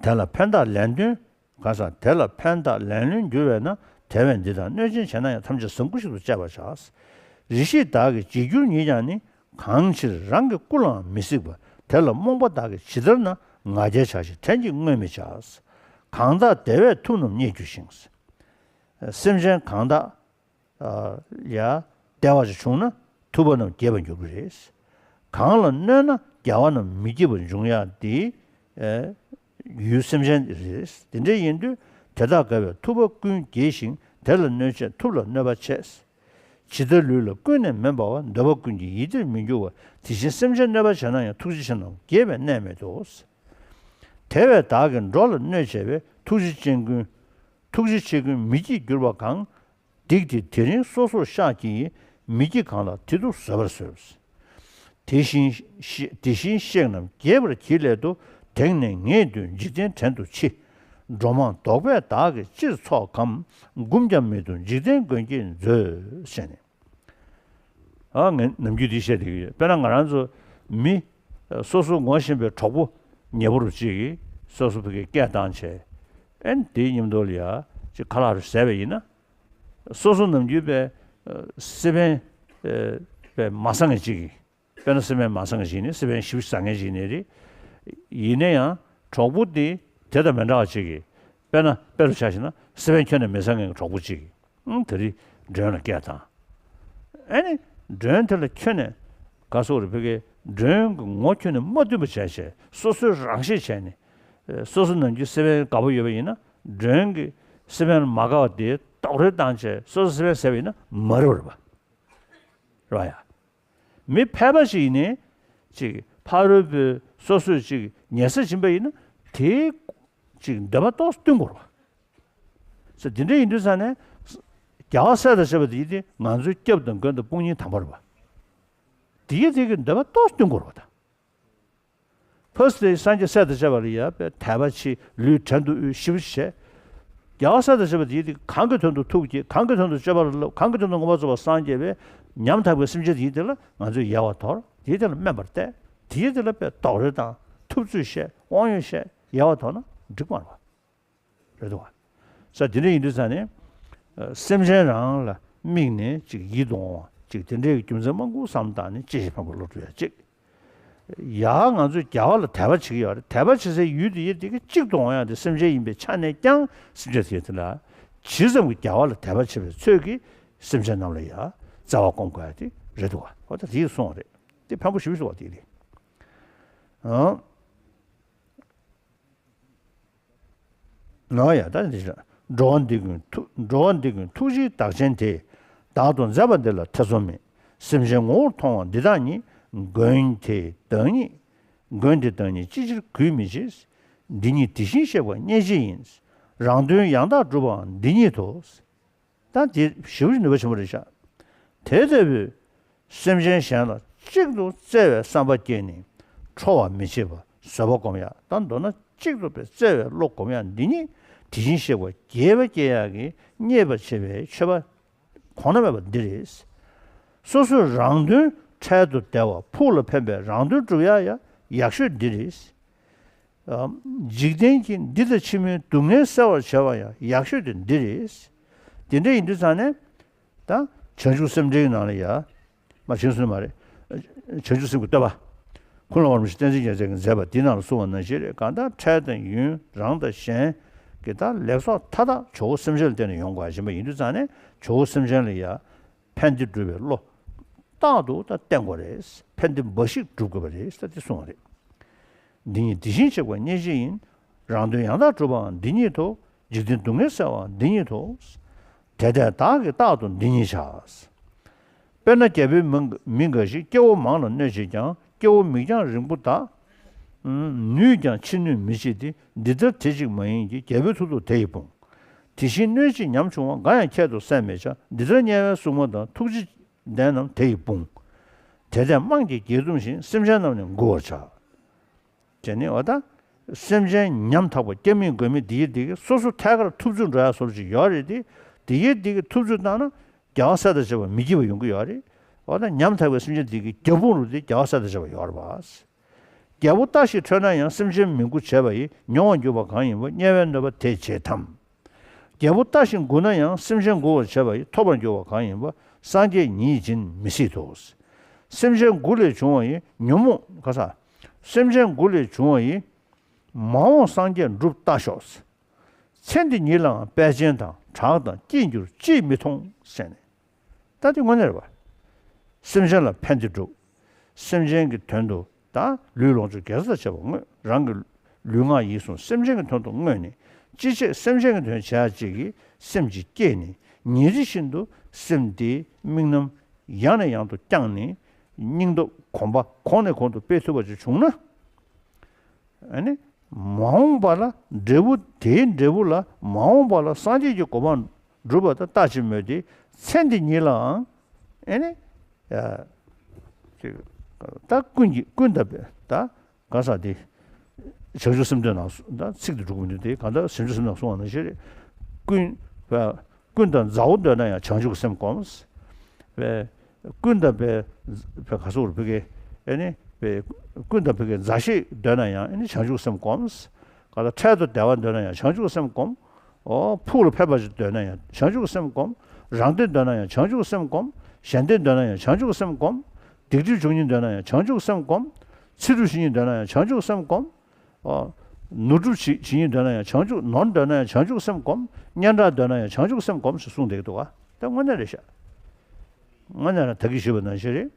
དེ་ལ་ཕན་བཏགས་ལན་ལྡན། ག་ས་དེ་ལ་ཕན་བཏགས་ལན་ལོན་འགྱུར་བས་ན། དེ་བས་འདི་དག་གནོད་ཅན་བྱེད་ན་ཡང་། ཐམས་ཅད་བཟང་པོ་ཞིག་ཏུ་དཔྱད་པར་བྱ། རེ་ཞིག་བདག་གིས་བྱེད་འགྱུར་ཉིད་ཀྱང་ནི། གང་ཕྱིར་རང་གི་སྐུ་ལའང་མི་གཟིགས་པ། དེ་ལ་རྨོངས་པ་བདག་གིས་ཇི་ལྟར་ན། ང་རྒྱལ་བྱ་ཞིང་བྲན་གྱིས་བསྔོ་མི་བྱ། གང་དག་བདེ་བས་ཐུབ་རྣམས་མཉེས་གྱུར་ཞིང་། སེམས་ཅན་གང་དག་ཡ། བདེ་བ་ཅིག་བྱུང་ན་ཐུབ་པ་རྣམས་རྒྱས་པར་འགྱུར་གྱི་རེད། གང་ལ་གནོད་ན་རྒྱལ་བ་རྣམས་མི་སྐྱིད་པར་འབྱུང་ཡ་དེ། ཨེ། ཡུལ་སེམས་ཅན་རེད། དེ་འདྲ་ཡིན་དུས་དེ་དག་དགའ་བས་ཐུབ་པ་ཀུན་རྒྱས་ཤིང་། དེ་ལ་གནོད་བྱས་ཐུབ་ལ་གནོད་པ་བྱས། ཇི་ལྟར་ལུས་ལ་ཀུན་ནས་མི་འབར་བ། འདོད་པ་ཀུན་གྱི་ཡིད་བདེར་མི་འགྱུར་བ། དེ་བཞིན་སེམས་ཅན་གནོད་པ་བྱས་ན་ཡང་། ཐུགས་རྗེ་ཆེ་རྣམས་རྒྱས་པས་གནས་མེད་དོ། དེ་བས་བདག་གིས་འགྲོ་ལ་གནོད་བྱས་པས། ཐུགས་རྗེ་ཅན་ཀུན། ཐུགས་རྗེ་ཆེ་ཀུན་མི་སྐྱིད་འགྱུར་བ་གང་། སྡིག་དེ་དེ་རིང་སོ་སོར་བཤགས་ཀྱིས། མི་སྐྱིད་གང་ལ་དེ་དུ་བཟོད་པར་གསོལ། དེ་བཞིན་གཤེ་དེ་བཞིན་གཤེགས་རྣམས་རྒྱས་པར་གྱིས་སླད་དུ། དེང་ནས་ངེས་དོན་འཇིག་རྟེན་བྲན་དུ་མཆི། འགྲོ་མང་བཟློག་པས་བདག་གིས་ཅིར་འཚོགས་གམ། འགུམ་ཀྱང་མི་ཐུབ་འཇིག་རྟེན་མགོན་སྐྱེས་མཛོད། ཞེས་ནས། ཨ། ངས་ནམ་རྒྱུན་འདི་བཤད་བསྡད་ཀྱི་ཡོད། དཔེར་ན་ང་རང་ཚོ་མི་སོ་སོ་ངོ་ཤེས་པའི་གྲོགས་པོ་ཉེ་པོ་རུ་གཅིག་གིས་སོ་སོ་ཕ་གིར་སྐད་བཏང་བྱས། ཨེ། དེའི་མཉམ་དུ་ལ་ཡ་ཅིག་ཁ་ལག་རུ་བཟས་པ་ཡིན་ན། སོ་སོ་ནམ་རྒྱུན་པའི་སི་པན་པའི་མ་ཟ་མཁན་གཅིག་གིས། དཔེར་ན་སི་པན་མ་ཟ་མཁན་ཞིག་ནི། སི་པན་ཞིབ་ཟ་མཁན་ཞིག་ནི་རེད། ཡིན་ན་ཡང་གྲོགས་པོ་དེ་དེ་དང་མི་འདྲ་བ་ཅིག་གིས། དཔེར་ན་དཔེ་རུ་ཆ་བཞག་ན་སི་པན་ཁྱོན་ནས་མི་ཟ་མཁན་གྱི་གྲོགས་པོ་ཅིག་གིས། ཨང་། དེ་རིང་མགྲོན་ལ་སྐད་བཏང་། ཨ་ནི་མགྲོན་དེ་ལ་ཁྱོན་ནས་ག་སོག་རེ་ཕ་གིའི་མགྲོན་གྱི་ངོ་ཁྱོན་ནས་མ་མཐུན་པ་བྱས་བྱས། སོ་སོའི་རང་ཤེད་བྱས་ནས། སོ་སོ་ནམ་རྒྱུན་སི་པན་དགའ་པོ་ཡོད་པ་ཡིན་ན། མགྲོན་གྱིས་སི་པན་ལ་མ་དགའ་བ་དེ་རྡོག་རོལ་བཏང་བྱས། སོ་སོ་སི་པན་ཟས་པ་ཡིན་ན་མ་རེད་པ། རེད་པ་ཡ། མི་ཕལ་པ་ཞིག་ཡིན་ནའི་ཅིག་ཕ་རོལ་པོས་སོ་སོས་ཅིག་ཉལ་ས་བྱིན་པ་ཡིན་ན། དེའི་ཅིག་འདོད་པ་ཏོག་ཙམ་བསྟུན་དགོས་རེད་པ། ཟེར། དེ་འདྲ་ཡིན་དུས་ཙང་ནས། རྒྱལ་བ་སྲས་དང་བཅས་པ་དེ་ཡིན་ཏེ་ང་ཚོའི་སྐྱབས་དང་མགོན་དང་དཔུང་གཉེན་དམ་པ་རེད་པ། དེ་ཡིན་དེ་གི་འདོད་པ་ཏོག་ཙམ་བསྟུན་དགོས་རེད་པ་ད། ཕར་ཚུར་སངས་རྒྱས་སྲས་དང་བཅས་པ་ལ་ཡ་དཔེ་དད་པ་ཆེ། ལུས་བྲན་དུ་དབུལ། ཞེ་པོ་ཅིག་བྱས། རྒྱལ་བ་སྲས་དང་བཅས་པ་དེ་ཡིན་དེ་གང་གི་དོན་དུ་ཐུགས་བསྐྱེད། གང་གི་དོན་དུ་སྤྱོད་པ་ལ་བསླབ། གང་གི་དོན་དུ་མངོན་པར་རྫོགས་པར་སངས་རྒྱས་པའི་ཉམ་ཐག་པའི་སེམས་ཅན་དེ་ཡིན་དེ་ལ་ང་ཚོས་ཡལ་བར་དོར། དེའི་དེ་ལ་སྨན་པར་བལྟས། དེའི་དེ་ལ་དཔེ་རྡོག་རོལ་བཏང་། ཐུབ་ཚོད་བཤད། དབང་ཡོད་བཤད། ཡལ་བར་དོར་ན་འགྲིག་མ་རེད་པ། རེད་འདུག་ག། ས་དེ་འདྲ་ཡིན་དུས་ཙང་ནས། ཨ། སེམས་ཅན་རང་ལ་དམིགས་ནས་ཅིག་ཡིད་དུ་འོང་བ་ཅིག་དེ་འདྲའི་རྒྱུ་མཚན་མང་པོ་བསམ་བཏང་ནས་དཔྱད་ཞིབ་བར་པོ་སློབ་ཕྲུག་ཡ་གཅིག། ཡ། ང་ཚོས་རྒྱལ་བ་ལ་དད་པ་བྱེད་ཀྱི་ཡོད་རེད། དད་པ་བྱེད་སའི་ཡུལ་དེ་ཡི་དེ་གི་གཅིག་ཏུ་འོང་ཡ་དེ་སེམས་ཅན་ཡིན་པའི་ཆ་ནས་ཀྱང་། སེམས་ཅན་དེ་དེ་ལ་ཇི་ཙམ་གྱི་རྒྱལ་བ་ལ་དད་པ་བྱེད་པའི་ཚོད་ཀྱིས་སེམས་ཅན་རྣམས་ལ་ཡ་བརྩེ་བ་སྒོམ་དགོས་ཡ་དེ་རེད་འདུག་ག། འོ་ད་དེ་གསུངས་པ་རེད། དེ་ཕན་པོ་ཞེ་པོ་ཞིག་འདུག་ག། དེ་རེད། ཨང་། ནོ་ཡ། ད་འདི་ཤ། འགྲོ་བ་འདི་ཀུན་ཐུགས། འགྲོ་བ་འདི་ཀུན་ཐུགས་རྗེའི་བདག་ཆེན་དེས། བདག་ཏུ་མཛད་པ་འདི་ལ་ཐེ་ཚོམ་མེད། སེམས་ཅན་ངོ་བོར་མཐོང་བ་འདི་དག་ཉིད། མགོན་དེས་བདག་ཉིད། མགོན་དེས་བདག་ཉིད་ཅི་ཕྱིར་གུས་མི་བྱེད། འདི་ཉིད་དེ་བཞིན་གཤེགས་པ་བརྙས་བཅས་ཡིན། རང་དོན་ཡང་དག་སྒྲུབ་པའང་འདི་ཉིད་དོ། ད་དེ་ཞེ་པོ་ཅིག་ནུས་པ་ཆེན་པོ་རེད་ཤག། དེ་ལྟ་བུའི་སེམས་ཅན་གཞན་ལ་གཅིག་ཏུ་བརྩེ་བའི་བསམ་པ་སྐྱེས་ནས་ཁྲོ་བ་མི་བྱེད་པར་བཟོད་པ་སྒོམ་ཡ་དང་། མདོར་ན་གཅིག་ཏུ་བརྩེ་བའི་བློ་སྒོམ་ཡ་འདི་གཉིས་དེ་བཞིན་གཤེགས་པ་དགྱེས་པ་སྐྱེ་ཡག་གི་མཉེས་པར་བྱེད་པའི་མཆོད་པ་གོང་ན་མེད་པ་འདི་རེད། སོ་སོའི་རང་དོན་འཕྲལ་དུ་བདེ་བ་ཕུགས་ལ་ཕན་པའི་རང་དོན་སྒྲུབ་ཡ་ཡ་ཡག་ཤོས་འདི་རེད། འཇིག་རྟེན་གྱི་འདི་དང་ཕྱི་མའི་སྡུག་བསྔལ་སེལ་བར་བྱ་བ་ཡང་ཡག་ཤོས་དེ་འདི་རེད། དེ་འདྲ་ཡིན་དུས་ཙང་ནས་ད་བྱང་ཆུབ་སེམས་འགྲེལ་གྱི་ནང་ལ་ཡ། མ་བྱང་ཆུབ་སེམས་མ་རེད། བྱང་ཆུབ་སེམས་ཀྱི་བསྟོད་པ། ཀུན་སློང་བར་མི་ཤེས་བསྟན་འཛིན་རྒྱལ་མཚན་གྱིས་མཛད་པ་འདི་ནང་ལ་གསུངས་པ་ནང་བཞིན་རེད། གང་ལྟར་འཕྲལ་དང་ཡུན་རང་དང་གཞན་གྱི་ད་ལེགས་ཚོགས་མཐའ་དག་ཇོ་བོ་སེམས་ཅན་ལ་བརྟེན་ནས་ཡོང་དགོས་པ་ཡིན་པ་ཡིན་དུས་ཙང་ནས་ཇོ་བོ་སེམས་ཅན་ལ་ཡ། ཕན་བདེ་སྒྲུབ་པའི་བློ། རྟག་ཏུ་ད་བསྟེན་དགོས་རེད། ཕན་བདེ་འབའ་ཞིག་སྒྲུབ་དགོས་པ་རེད་ད་དེ་གསུངས་པ་རེད། འདི་ཉིད་དེ་བཞིན་གཤེགས་པ་མཉེས་བྱེད་ཡིན། རང་དོན་ཡང་དག་སྒྲུབ་པའང་འདི་ཉིད་དོ། འཇིག་རྟེན་སྡུག་བསྔལ་སེལ་བའང་འདི་ཉིད་དོ། དེ་ལྟས་བདག་གིས་རྟག་ཏུ་འདི་ཉིད་བྱ། དཔེར་ན་རྒྱལ་པོའི་མི་མི་འགའ་ཞིག་སྐྱེ་བོ་མང་ལ་གནོད་བྱེད་ཀྱང་། སྐྱེ་བོ་མིག་རྒྱང་རིང་པོ་དག །ནུས་ཀྱང་ཕྱིར་གནོད་མི་བྱེད་དེ། འདི་ལྟར་དེ་གཅིག་མ་ཡིན་གྱི། རྒྱལ་པོའི་ཐུགས་རྡོ་དེ་ཡིས་སྤུངས། དེ་བཞིན་གནོད་བྱེད་ཉམ་ཆུང་བ། འགའ་ཡང་ཁྱད་དུ་བསད་མི་བྱ། འདི་ལྟར་དམྱལ་བའི་སྲུང་མ་དང་། ཐུགས་རྗེ་ལྡན་རྣམས་དེ་ཡིས་སྤུངས། དེ་ལྟས་དམངས་ཀྱི་དགེ་བཟུང་ཞིང་། སེམས་ཅན་རྣམས་ནི་མགུ་བར་བྱ། དེ་ནི་འོ་ད། སེམས་ཅན་ཉམ་ཐག་པ་སྐྱབས་མེད་མགོན་མེད་འདི་ཡི་འདི་གི་སོ་སོ་ཐད་ཀར་ཐུབ་ཚོད་འགྲོ་ཡ་སོགས་ཅིག་ཡོད་རེད་དེ། འདི་ཡི་འདི་གི་ཐུབ་ཚོད་བཏང་ན་རྒྱལ་བ་སྲས་དང་བཅས་པ་མི་སྐྱིད་པ་ཡོང་གི་ཡོད་རེད། འོ་ད་ཉམ་ཐག་པའི་སེམས་ཅན་འདི་གི་རྒྱབ་དཔུང་རུ་དེ་རྒྱལ་བ་སྲས་དང་བཅས་པ་ཡོད་རེད་པ། རྒྱལ་པོ་རྟ་ཞིག་ཁྲོས་ན་ཡང་། སེམས་ཅན་མི་མགུ་བྱས་པ་ཡིས། མྱོང་བར་འགྱུར་བ་གང་ཡིན་པ། དམྱལ་བའི་གནོད་པ་དེས་བྱེད་དམ། རྒྱལ་པོ་རྟ་ཞིག་མགུ་ན་ཡང་། སེམས་ཅན་མགུ་བར་བྱས་པ་ཡིས། ཐོབ་པར་འགྱུར་བ་གང་ཡིན་པ། སངས་རྒྱས་ཉིད་སྦྱིན་མི་སྲིད་དོ། སེམས་ཅན་མགུ་ལས་བྱུང་བ་ཡི། ཉོན་མོངས་ག་ས། སེམས་ཅན་མགུ་ལས་བྱུང་བ་ཡི། མ་འོངས་སངས་རྒྱས་འགྲུབ་ལྟ་ཞོག། ཚེ་འདི་ཉིད་ལའང་དཔལ་ཆེན་དང་། གྲགས་དང་སྐྱེས་འགྱུར་ཅིས་མི་མཐོང་ཟེར་ནས། ད་དེ་དངོས་གནས་རེད་བ། སེམས་ཅན་ལ་ཕན་བདེ་སྒྲུབ། སེམས་ཅན་གྱི་དོན་དུ་ད་ལུས་ལོངས་སྤྱོད་དགེ་རྩ་བྱེད་པ་དངོས། རང་གི་ལུས་ངག་ཡིད་གསུམ་སེམས་ཅན་གྱི་དོན་དུ་བསྔོས་ནས། ཅི་བྱེད་སེམས་ཅན་གྱི་དོན་བྱེད་ཡ་གཅིག་གི་སེམས་ཀྱིས་བསྐྱེད་ནས། ཉིན་རེ་བཞིན་དུ་སེམས་དེའི་དམིགས་རྣམ་ཡང་ནས་ཡང་དུ་བསྐྱངས་ནས། སྙིང་སྟོབས་གོམ་པ་གོང་ནས་གོང་དུ་སྤེལ་ཐུབ་པ་ཅིག་བྱུང་ན། ཨ་ནི། མ་འོངས་པ་ལ་འབྲས་བུ་དེའི་འབྲས་བུ་ལ་མ་འོངས་པ་ལ་སངས་རྒྱས་ཀྱི་གོ་འཕང་འགྲུབ་པ་དང་ལྟ་ཅི་སྨོས་ཏེ། ཚེ་འདི་ཉིད་ལའང་ཨེ་ནི། ཡ། ཅིག་ད་ཀུན་གྱིས་ཀུན་ད་པས་ད་ག་ས་དེ། བྱང་ཆུབ་སེམས་འདོད་ནང་ད་ཚིག་ཏུ་འགྲོ་གི་མི་འདུག་དེ་གང་ལྟར་བྱང་ཆུབ་སེམས་ནང་གསུངས་པ་ནང་བཞིན་རེད། ཀུན། ཀུན་དང་མཛའ་བོ་འདོད་ན་ཡང་བྱང་ཆུབ་སེམས་སྒོམ། བས། ཀུན་དང་བས། བས་ག་སོགས་རུ་ཕ་གི། ཨེ་ནི། བས། ཀུན་དང་ཕ་གི་མཛའ་བཤེས་འདོད་ན་ཡང་ཨེ་ནི་བྱང་ཆུབ་སེམས་སྒོམ། ག་ལ་འཕྲལ་དུ་བདེ་བ་འདོད་ན་ཡང་བྱང་ཆུབ་སེམས་སྒོམ། ཨོ་ཕུགས་ལ་ཕན་པ་ཞིག་འདོད་ན་ཡང་བྱང་ཆུབ་སེམས་སྒོམ། རང་བདེ་འདོད་ན་ཡང་བྱང་ཆུབ་སེམས་སྒོམ། གཞན་བདེ་འདོད་ན་ཡང་བྱང་ཆུབ་སེམས་སྒོམ། སྡིག་སྒྲིབ་འཇོམས་སྙིང་འདོད་ན་ཡང་བྱང་ཆུབ་སེམས་སྒོམ། ཚེ་སྒྲུབ་བྱེད་སྙིང་འདོད་ན་ཡང་བྱང་ཆུབ་སེམས་སྒོམ། ཨོ། ནོར་སྒྲུབ་བྱེད་བྱེད་སྙིང་འདོད་ན་ཡང་བྱང་ཆུབ། ནོར་འདོད་ན་ཡང་བྱང་ཆུབ་སེམས་སྒོམ། སྙན་གྲགས་འདོད་ན་ཡང་བྱང་ཆུབ་སེམས་སྒོམ་ཞེས་གསུངས་བསྡད་ཀྱི་འདུག་ག་དེ་དངོས་གནས་རེད་ཤག་དངོས་གནས་ན་ད་གིན་ཞུས་པ་ནང་བཞིན་རེད།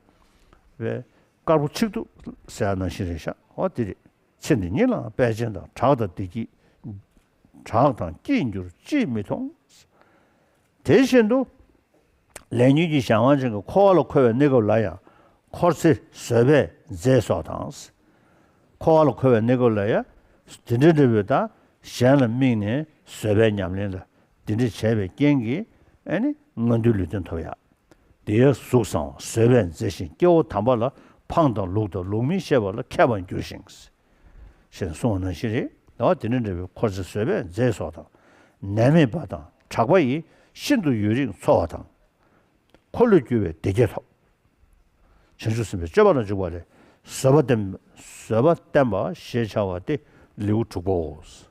བས། དཀར་པོ་ཆིག་ཏུ་ཟེར་ཡ་ནང་བཞིན་རེད་ཤག་འོ་དེ་རེད། ཚེ་འདི་ཉིད་ལའང་དཔལ་ཆེན་དང་། གྲགས་དང་བདེ་སྐྱིད། གྲགས་དང་སྐྱེས་འགྱུར་ཅིས་མི་མཐོང་། དེ་བཞིན་དུ། ལས་ཉོན་གྱི་གཞན་དབང་ཅན་གྱི་འཁོར་བ་ལ་འཁོལ་བའི་གནས་སྐབས་ལ་ཡང་འཁོར་ཚེ་བཟོད་པས་མཛེས་སོགས་དང་། འཁོར་བ་ལ་འཁོལ་བའི་གནས་སྐབས་ལ་ཡང་དེ་འདྲའི་འབྲས་བུ་དང་གཞན་ལ་དམིགས་ནས་བཟོད་པའི་ཉམས་ལེན་ལ་དེ་འདྲ་བྱས་པའི་རྐྱེན་གྱིས་ཨ་ནི་མངོན་མཐོའི་ལུས་རྟེན་ཐོབ་ཡ། དེ་ཡང་གཟུགས་བཟང་བ་བཟོད་པས་མཛེས་ཤིང་། སྐྱེ་བོ་དམ་པ་ལ་ཕངས་དང་ལུགས་དང་ལུགས་མིན་བཤད་པ་ལ་མཁས་པར་འགྱུར་ཞིང་། ཞེས་གསུངས་པ་ནང་བཞིན་རེད། ད་དེ་འདྲ་འབྲས་བུ་འཁོར་ཚེ་བཟོད་པས་མཛེས་སོགས་དང་། ནད་མེད་པ་དང་དྲག་པ་ཡིས་ཤིན་ཏུ་ཡུན་རིང་འཚོ་བ་དང་། འཁོར་ལོས་སྒྱུར་བའི་བདེ་སྐྱིད་ཐོབ། བྱང་ཆུབ་སེམས་དཔའི་སྤྱོད་པ་ལ་འཇུག་པ་ལས་བཟོད་པ་བསྟན། བཟོད་པ་བསྟན་པ་ཞེས་བྱ་བ་སྟེ་ལེའུ་དྲུག་པའོ།